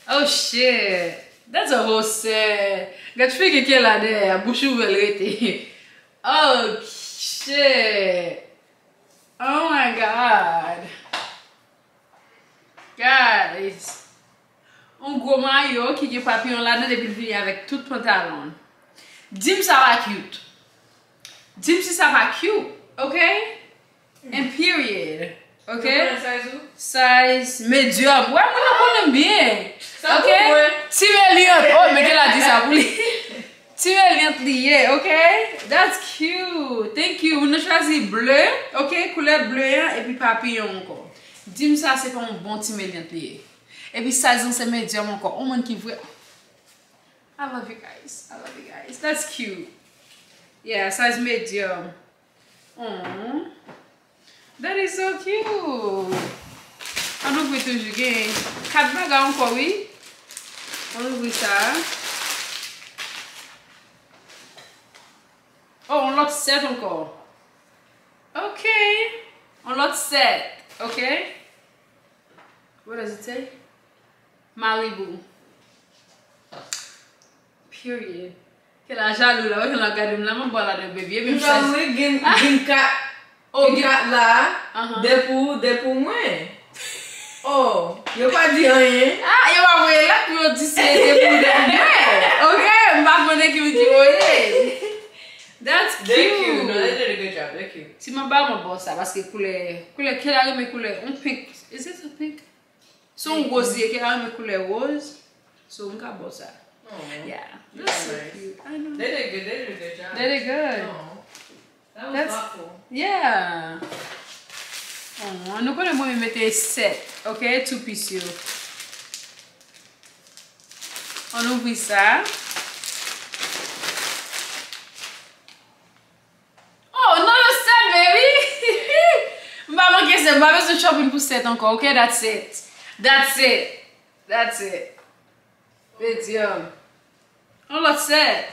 Oh shit. That's a whole set. Gad figi Kela dèyè a, bouch ouvè l rete. Oh shit. Oh my God. Guys. Yon gwo mayo ki gen papiyon ladan epi l vini avèk tout pantalon. Di m sa pa cute. Di m si sa pa cute, ok? And period. Ok? Ou konnen size ou? Size medium. Wè, moun yo konnen m byen. Sa pou mwen. Ti Meliant. Oh, men Kela di sa pou li. Ti Meliant li ye, ok? That's cute. Thank you. Moun nan chwazi ble, ok? Koulè ble an, epi papiyon ankò. Di m sa se pa yon bon Ti Meliant li ye. Epi size lan se medium ankò. Yon moun ki vre. I love you guys. I love you guys. That's cute. Yeah, size medium. Aw. That is so cute. Ann ouvri toujou, gen kat bagay ankò, wi. Ann ouvri sa. Oh, yon lòt set ankò. Ok. Yon lòt set. Ok. What does it say? Malibu. Period. Kela jalou la, wè jan l ap gade m la, m ap ba w ladan, baby. E menm size. Jalou, gen, gen kat, oh, gen kat la, de pou, de pou mwen. Oh, yo pa di anyen. Ah, yo pa voye lèt pou yo di se de pou, de pou mwen. Ok, m pa konnen ki moun ki voye. That's cute. They cute. No, they did a good job. They're cute. Si m ap ba w, m ap ba w sa, paske koulè, koulè, Kela renmen koulè, yon pink. Is this a pink? Se yon woz li ye, Kela renmen koulè woz. So, m ka ba w sa. Aw, yeah, that's so cute. I know. They did good. They did a good job. They did good. Aw. That was thoughtful. Yeah. Oh, nou konnen mwen mete set, ok? Two piece yo. Ann ouvri sa. Oh, another set, baby! M pa manke set, m pa bezwen shopping pou set ankò, ok? That's it. That's it. That's it. Medium. Yon lòt set.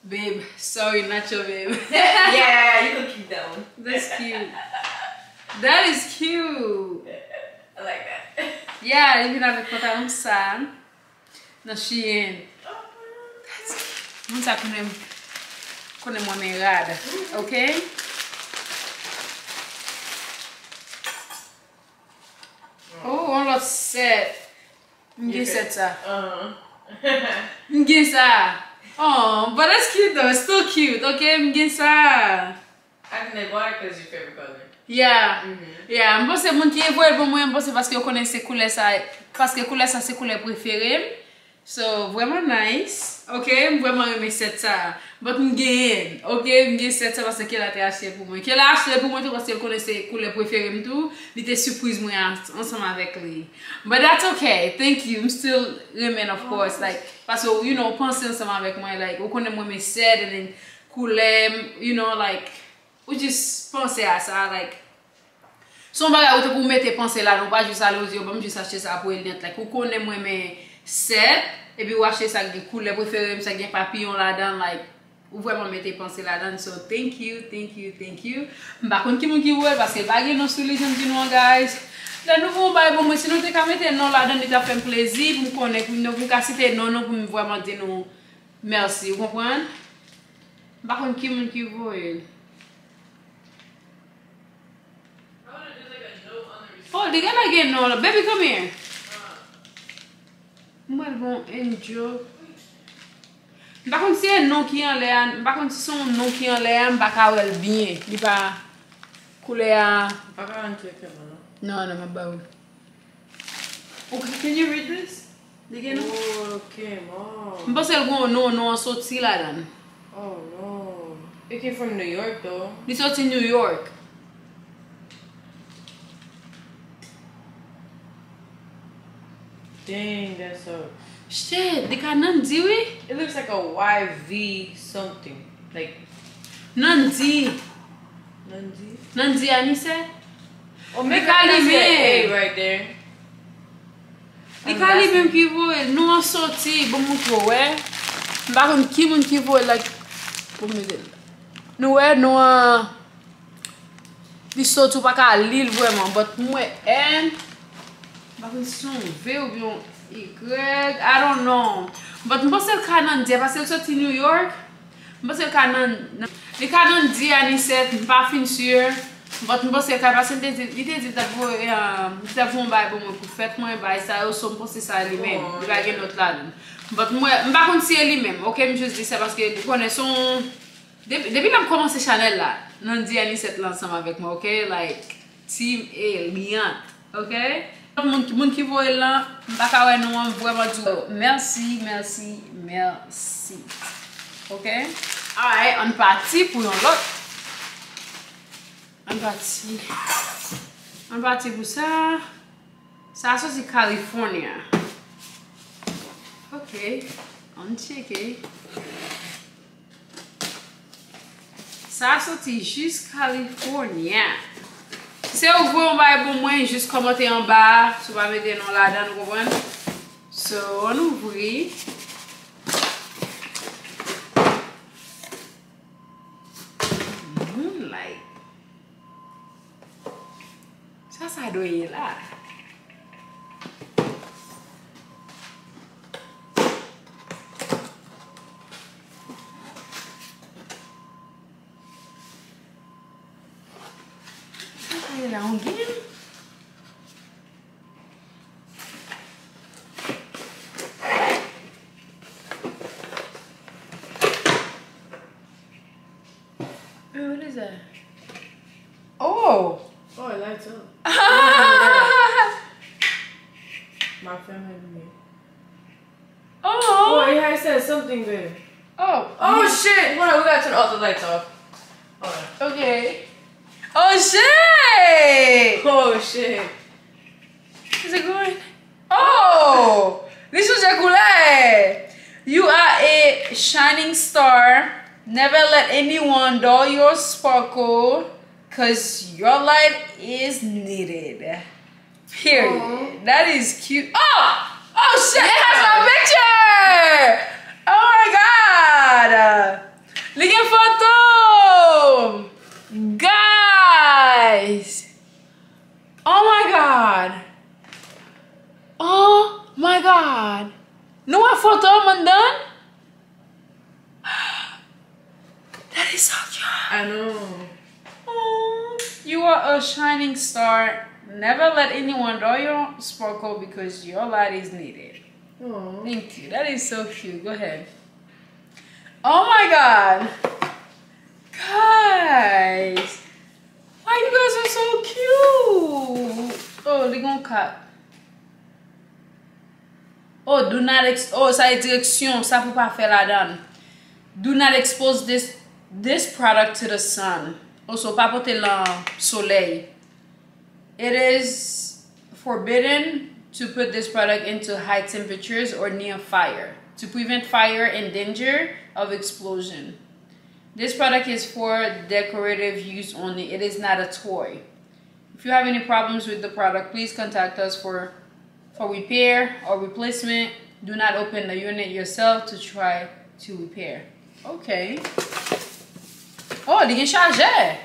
Babe, sorry, not your babe. Yeah, you can keep that one. That's cute. That is cute. I like that. Yeah, li vin avèk pantalon sa. Nan Shein. Moun sa konnen, konnen mwen men rad. Ok? Oh, yon lòt set. M gen set sa. M gen sa. Oh, but that's cute though. It's still cute. Ok, m gen sa. I can buy it 'cause your favorite color. Yeah. Yeah, m panse moun ki voye l ban mwen, m panse paske yo konnen se koulè sa, paske koulè sa se koulè prefere m. So, vrèman nice. Ok, m vrèman renmen set sa. But m genyen l. Ok, m gen set sa paske Kela te achte l pou mwen. Kela achte l pou mwen tou paske l konnen se koulè prefere m tou. Li te sipriz mwen ans-, ansanm avèk li. But that's okay. Thank you. M still renmen, of course. Like, paske, you know, w panse ansanm avèk mwen. Like, ou konnen mwen renmen set and then koulè, you know, like, ou just panse a sa, like, se yon bagay ou tankou ou mete panse ladan, ou pa just ale, ou di, "Yo, ban m just achte sa pou Eliante." Like, ou konnen mwen renmen set, epi ou achte sa ki gen koulè prefere m, sa ki gen papiyon ladan, like, ou vrèman mete panse ladan. So, thank you, thank you, thank you. M pa konn ki moun ki voye l, paske l pa gen non sou li, jan m di nou an, guys. Lè nou voye yon bagay ban mwen, si nou te ka mete non ladan, li t ap fè m plezi, pou m konnen, pou nou, pou m ka site non nou, pou m vrèman di nou mèsi, ou konprann? M pa konn ki moun ki voye l. Oh, li genlè gen non la. Baby, come here. Mwen bon enjoy. M pa konn si se non ki anlè a, m pa konn si se yon non ki anlè a, m pa ka wè l byen. Li pa, koulè a. M pa ka rantre kè mwen non. Non, non, m ap ba ou. Okay, can you read this? Li gen non? Oh, Kim, oh. M panse l gen yon non, non an soti ladan. Oh no. It came from New York though. Li soti New York. Dang, that's a Shit, li ka Nandy wi. It looks like a Y V something. Like Nandy. Nandy. Nandy Anicet. Oh, maybe I see an A right there. Li ka li menm ki voye l. Non an soti, bon, m montre w, wè. M pa konn ki moun ki voye l, like, pou m mete l. Nou wè, non an, li soti, ou pa ka li l vrèman, but m wè N, m pa konn si se yon V oubyen yon Y, I don't know. But m panse l ka Nandy, paske l soti New York. M panse l ka nan, nan, li ka Nandy Anicet, m pa fin si. But m panse l ka, paske l te di, li te di l t ap voye, um, li t ap voye yon bagay pou mwen pou fèt mwen, bagay sa yo, so m panse sa li menm. Li pa gen lòt ladan. But mwen, m pa konn si e li menm, ok? M just di sa paske ou konnen se yon, depi, depi lè m kòmanse chanèl la, Nandy Anicet la ansanm avèk mwen, ok? Like, Team Eliante, ok? Moun, moun ki voye l lan, m pa ka wè non an, m vrèman di w mèsi, mèsi, mèsi. Ok? Alright, ann pati pou yon lòt. Ann pati. Ann pati pou sa. Sa a soti California. Ok, ann tcheke. Sa a soti jis California. Si se ou voye yon bagay pou mwen, jis kòmante anba a, si w pa mete non ladan, ou konprann? So, ann ouvri. Moonlight. Sa sa dwe ye la? Sa sa ye la, yon gin? Wait, what is that? Oh! Oh, it lights up. My family. Oh! Oh, it has said something there. Oh. Oh, shit! Hold on, we gotta turn all the lights off. Hold on. Okay. Oh, shit! Oh, shit. Is it going? Oh! Li chanje koulè! You are a shining star. Never let anyone dull your sparkle, 'cause your light is needed. Period. Aw. That is cute. Oh! Oh shit, it has my picture! Oh my god! Li gen foto! Guys! Oh my god! Oh my god! Nou wè foto m anndan? That is so cute. I know. Oh, you are a shining star. Never let anyone dull your sparkle because your light is needed. Aw. Thank you. That is so cute. Go ahead. Oh my god. Guys. Why you guys are so cute? Oh, li gon kat. Oh, do not ex-, oh, sa e direksyon, sa pou pa fè ladan. Do not expose this, this product to the sun. Also, pa pote l nan solèy. It is forbidden to put this product into high temperatures or near fire to prevent fire and danger of explosion. This product is for decorative use only. It is not a toy. If you have any problems with the product, please contact us for, for repair or replacement. Do not open the unit yourself to try to repair. Okay. Oh, li gen chajè.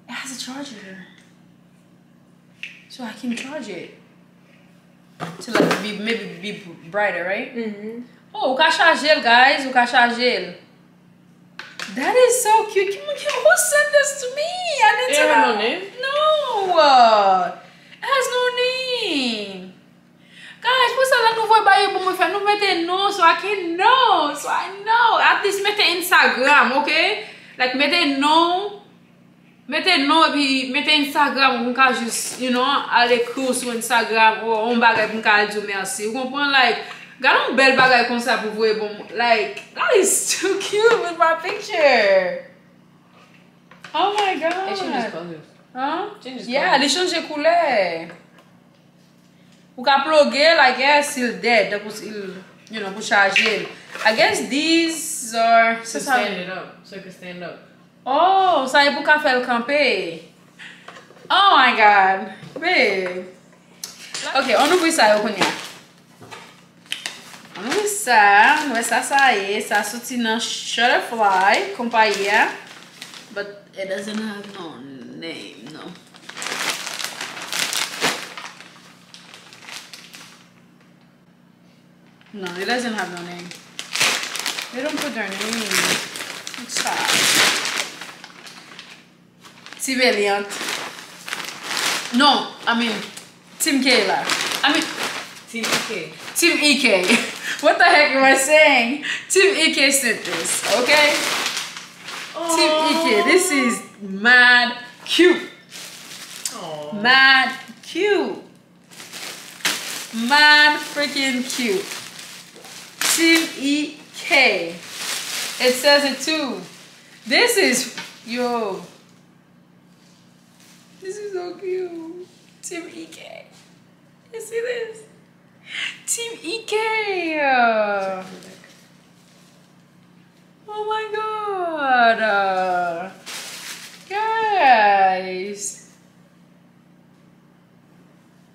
It has a charger. So I can charge it. To, like, be, maybe be brighter, right? Mm-hmm. Oh, ou ka chaje l, guys. Ou ka chaje l. That is so cute. Ki moun ki, who sent this to me? I need to know. It have no name? No. It has no name. Guys, pou sa la nou voye bagay pou mwen fè. Nou mete non So I can know. So I know. At least mete Instagram, okay? Like, mete non. Mete non epi mete Instagram ou ka jis, you know, al ekri w sou Instagram ou yon bagay pou m ka al di w mèsi. Ou konprann? Like, gade yon bèl bagay konsa pou voye bon. Like, that is too cute with my picture. Oh my God. It changes colors. Huh? Changes Yeah, colors. Li chanje koulè. Ou ka ploge l, I guess, si l dead, tankou si l, you know, pou chaje l. I guess these are, se sa. Stand it up, so it can stand up. Oh, sa e pou ka fè l kanpe. Oh my God, babe. Ok, ann ouvri sa yo kounye a. Ann ouvri sa, nou wè sa sa ye. Sa soti nan Shutterfly, konpayi a. But it doesn't have no name, no. No, it doesn't have no name. They don't put their name. It's sad. Team Eliant. No, I mean, Team Kayla. I mean, Team E K. Team E K. What the heck am I saying? Team E K sent this, okay? Team E K, this is mad cute. Aw. Mad cute. Mad freaking cute. Team E K. It says it too. This is, yo. This is so cute. Team E K. You see this? Team E K. Oh my God. Uh, guys.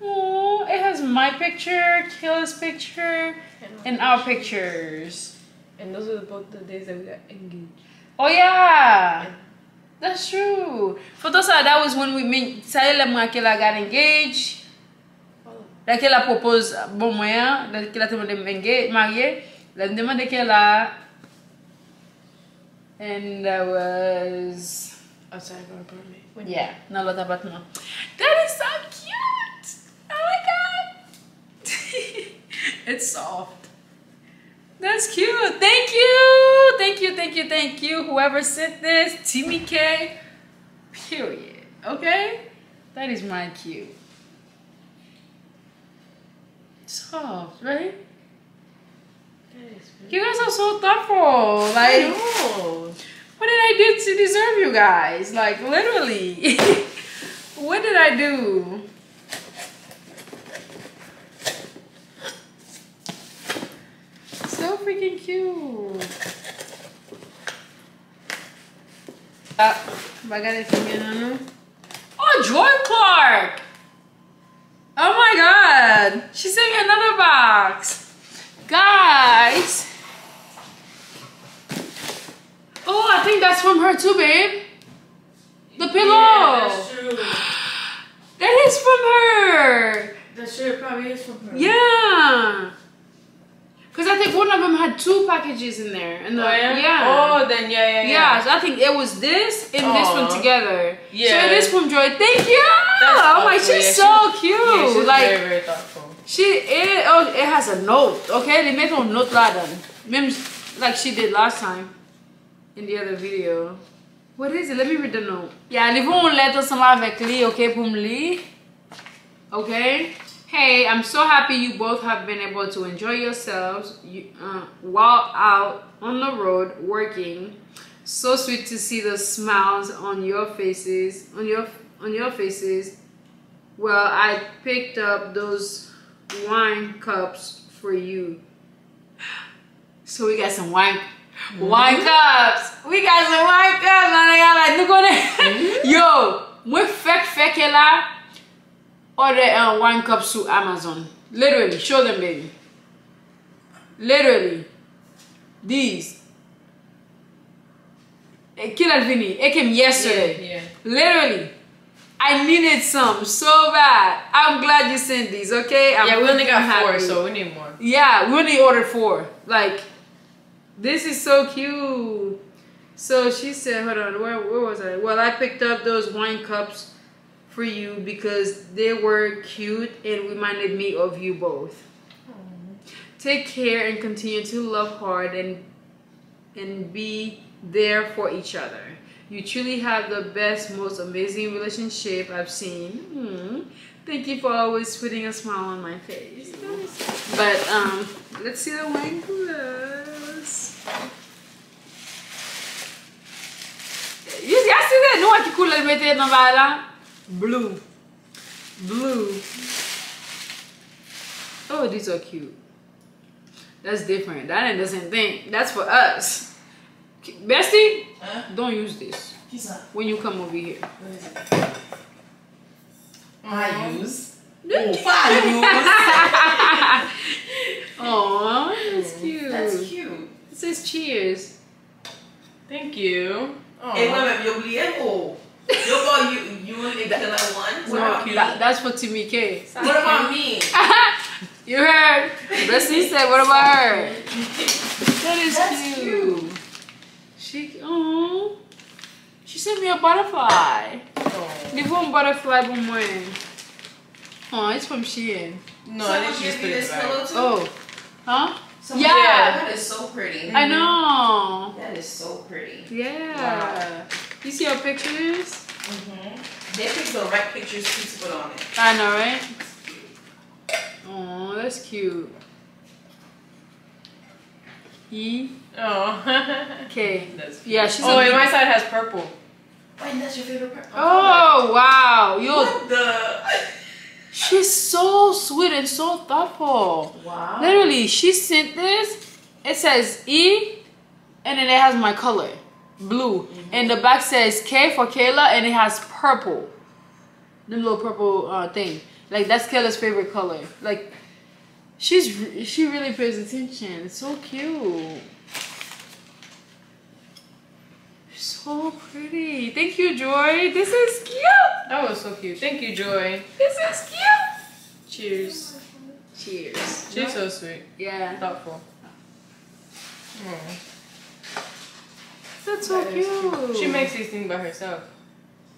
Oh, it has my picture, Kayla's picture, and our pictures. And those are both the days that we got engaged. Oh yeah, that's true. Foto sa, that was when we meet. Sa e lè mwen ak Kayla got engaged. Lè Kayla propose bon mwen an, lè Kayla te mande m engage, marye. Lè m te mande Kayla, and that was Outside of our apartment. Yeah, nan lòt apatman. That is so cute! Oh my God! It's soft. That's cute. Thank you. Thank you, thank you, thank you. Whoever sent this, Team E K. Period. Okay? That is my cute. Soft, right? You guys are so thoughtful. Like, what did I do to deserve you guys? Like, literally. What did I do? So freaking cute. Ah, bagay la fini, non, non. Oh, Joy Clark! Oh my God! She sent me another box. Guys! Oh, I think that's from her too, babe. The pillow. Yeah, that's true. That is from her. That's true. It probably is from her. Yeah. Because I think one of them had two packages in there. And the, oh, yeah? Yeah. Oh, then yeah, yeah, yeah. Yeah, so I think it was this and this one together. Yeah. So it is from Joy. Thank you! That's oh my, she's so cute. Yeah, she's like, very, very thoughtful. She is, oh, it has a note. Okay, they made a note ladan. Menm like she did last time in the other video. What is it? Let me read the note. Yeah, li voye yon lèt ansanm avèk li, okay, pou m li. Okay. Hey, I'm so happy you both have been able to enjoy yourselves you, uh, while out on the road working. So sweet to see the smiles on your faces, on your on your faces. Well, I picked up those wine cups for you. So we got some wine, wine cups. We got some wine cups, my nigga. Like, nou konnen. Yo, mwen fèk fè Kayla order, uh, wine cups sou Amazon. Literally, show them, baby. Literally. These. E, kilè l vini? It came yesterday. Yeah, yeah. Literally. I needed some so bad. I'm glad you sent these, okay? I'm yeah, we only got four, so we need more. Yeah, we only ordered four. Like, this is so cute. So she said, hold on, where, where was I? Well, I picked up those wine cups for you because they were cute and reminded me of you both. Aw. Take care and continue to love hard and and be there for each other. You truly have the best, most amazing relationship I've seen. Hmm. Thank you for always putting a smile on my face. But um, let's see the wine glass. You see, I see that. Nou wè ki koulè l mete nan bagay la? Blue. Blue. Oh, these are cute. That's different. That ain't the same thing. That's for us. Bestie, don't use this when you come over here. I use. Ooh, I use. Aw, that's cute. That's cute. It says cheers. Thank you. E mwen menm, yo bliye m. Oh. Yo ba w you, you and the killer one? What about me? That, that's for Timmy K. What about me? You heard? Bessie said, what about her? That is cute. She, oh. She sent me a butterfly. Li voye yon butterfly pou mwen. Oh, it's from Shein. No, I think she just put it back. Oh, huh? Yeah. That is so pretty. I know. That is so pretty. Yeah. Wow. You see her pictures? Mm-hmm. They picked the right pictures too to put on it. I know, right? Oh, that's cute. E. Oh. K. That's cute. Yeah, she's. Oh, and my side has purple. Wait, that's your favorite part? Oh, wow. Yo. What the? She's so sweet and so thoughtful. Wow. Literally, she sent this. It says E, and then it has my color, blue. Mm-hmm. And the back says K for Kayla, and it has purple. The little purple uh, thing. Like, that's Kayla's favorite color. Like, she's she really pays attention. It's so cute. So pretty. Thank you, Joy. This is cute. That was so cute. Thank you, Joy. This is cute. Cheers. Cheers. She's so sweet. Yeah. Thoughtful. Mm. That's so that cute. cute. She makes these things by herself.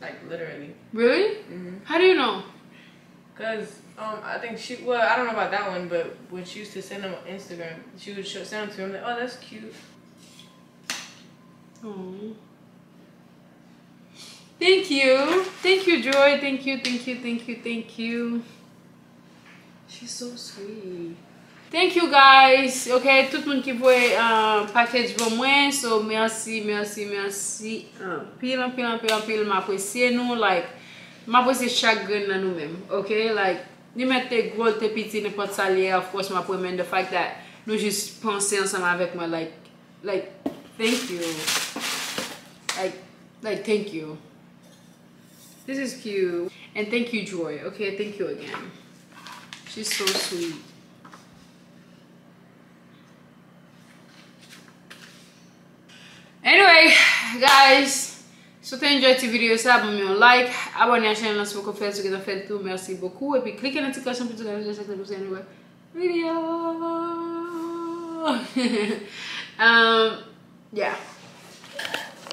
Like, literally. Really? Mm-hmm. How do you know? Because um, I think she, well, I don't know about that one, but when she used to send them on Instagram, she would show, send them to me. I'm like, oh, that's cute. Aww. Thank you. Thank you, Joy. Thank you, thank you, thank you, thank you. She's so sweet. Thank you, guys. Ok, tout moun ki voye uh, package ban mwen. So, mèsi, mèsi, mèsi. Anpil, anpil, anpil, anpil. M apresye nou. Like, m apresye chak grenn nan nou menm. Ok, like, li mèt te gwo, li te piti, nenpòt sa li ye, of course, m ap renmen the fact that nou jis panse ansanm avèk mwen. Like, Like, thank you. Like, like, thank you. This is cute. And thank you, Joy. Okay, thank you again. She's so sweet. Anyway, guys, si w te enjoy ti videyo sa, ban m yon like, abòne a chanèl lan si w poko fè l, si w gentan fè l tou, mèsi bokou. Epi klike nan ti klòch lan pou w toujou gen notifikasyon pou anyway. Video. Um, yeah.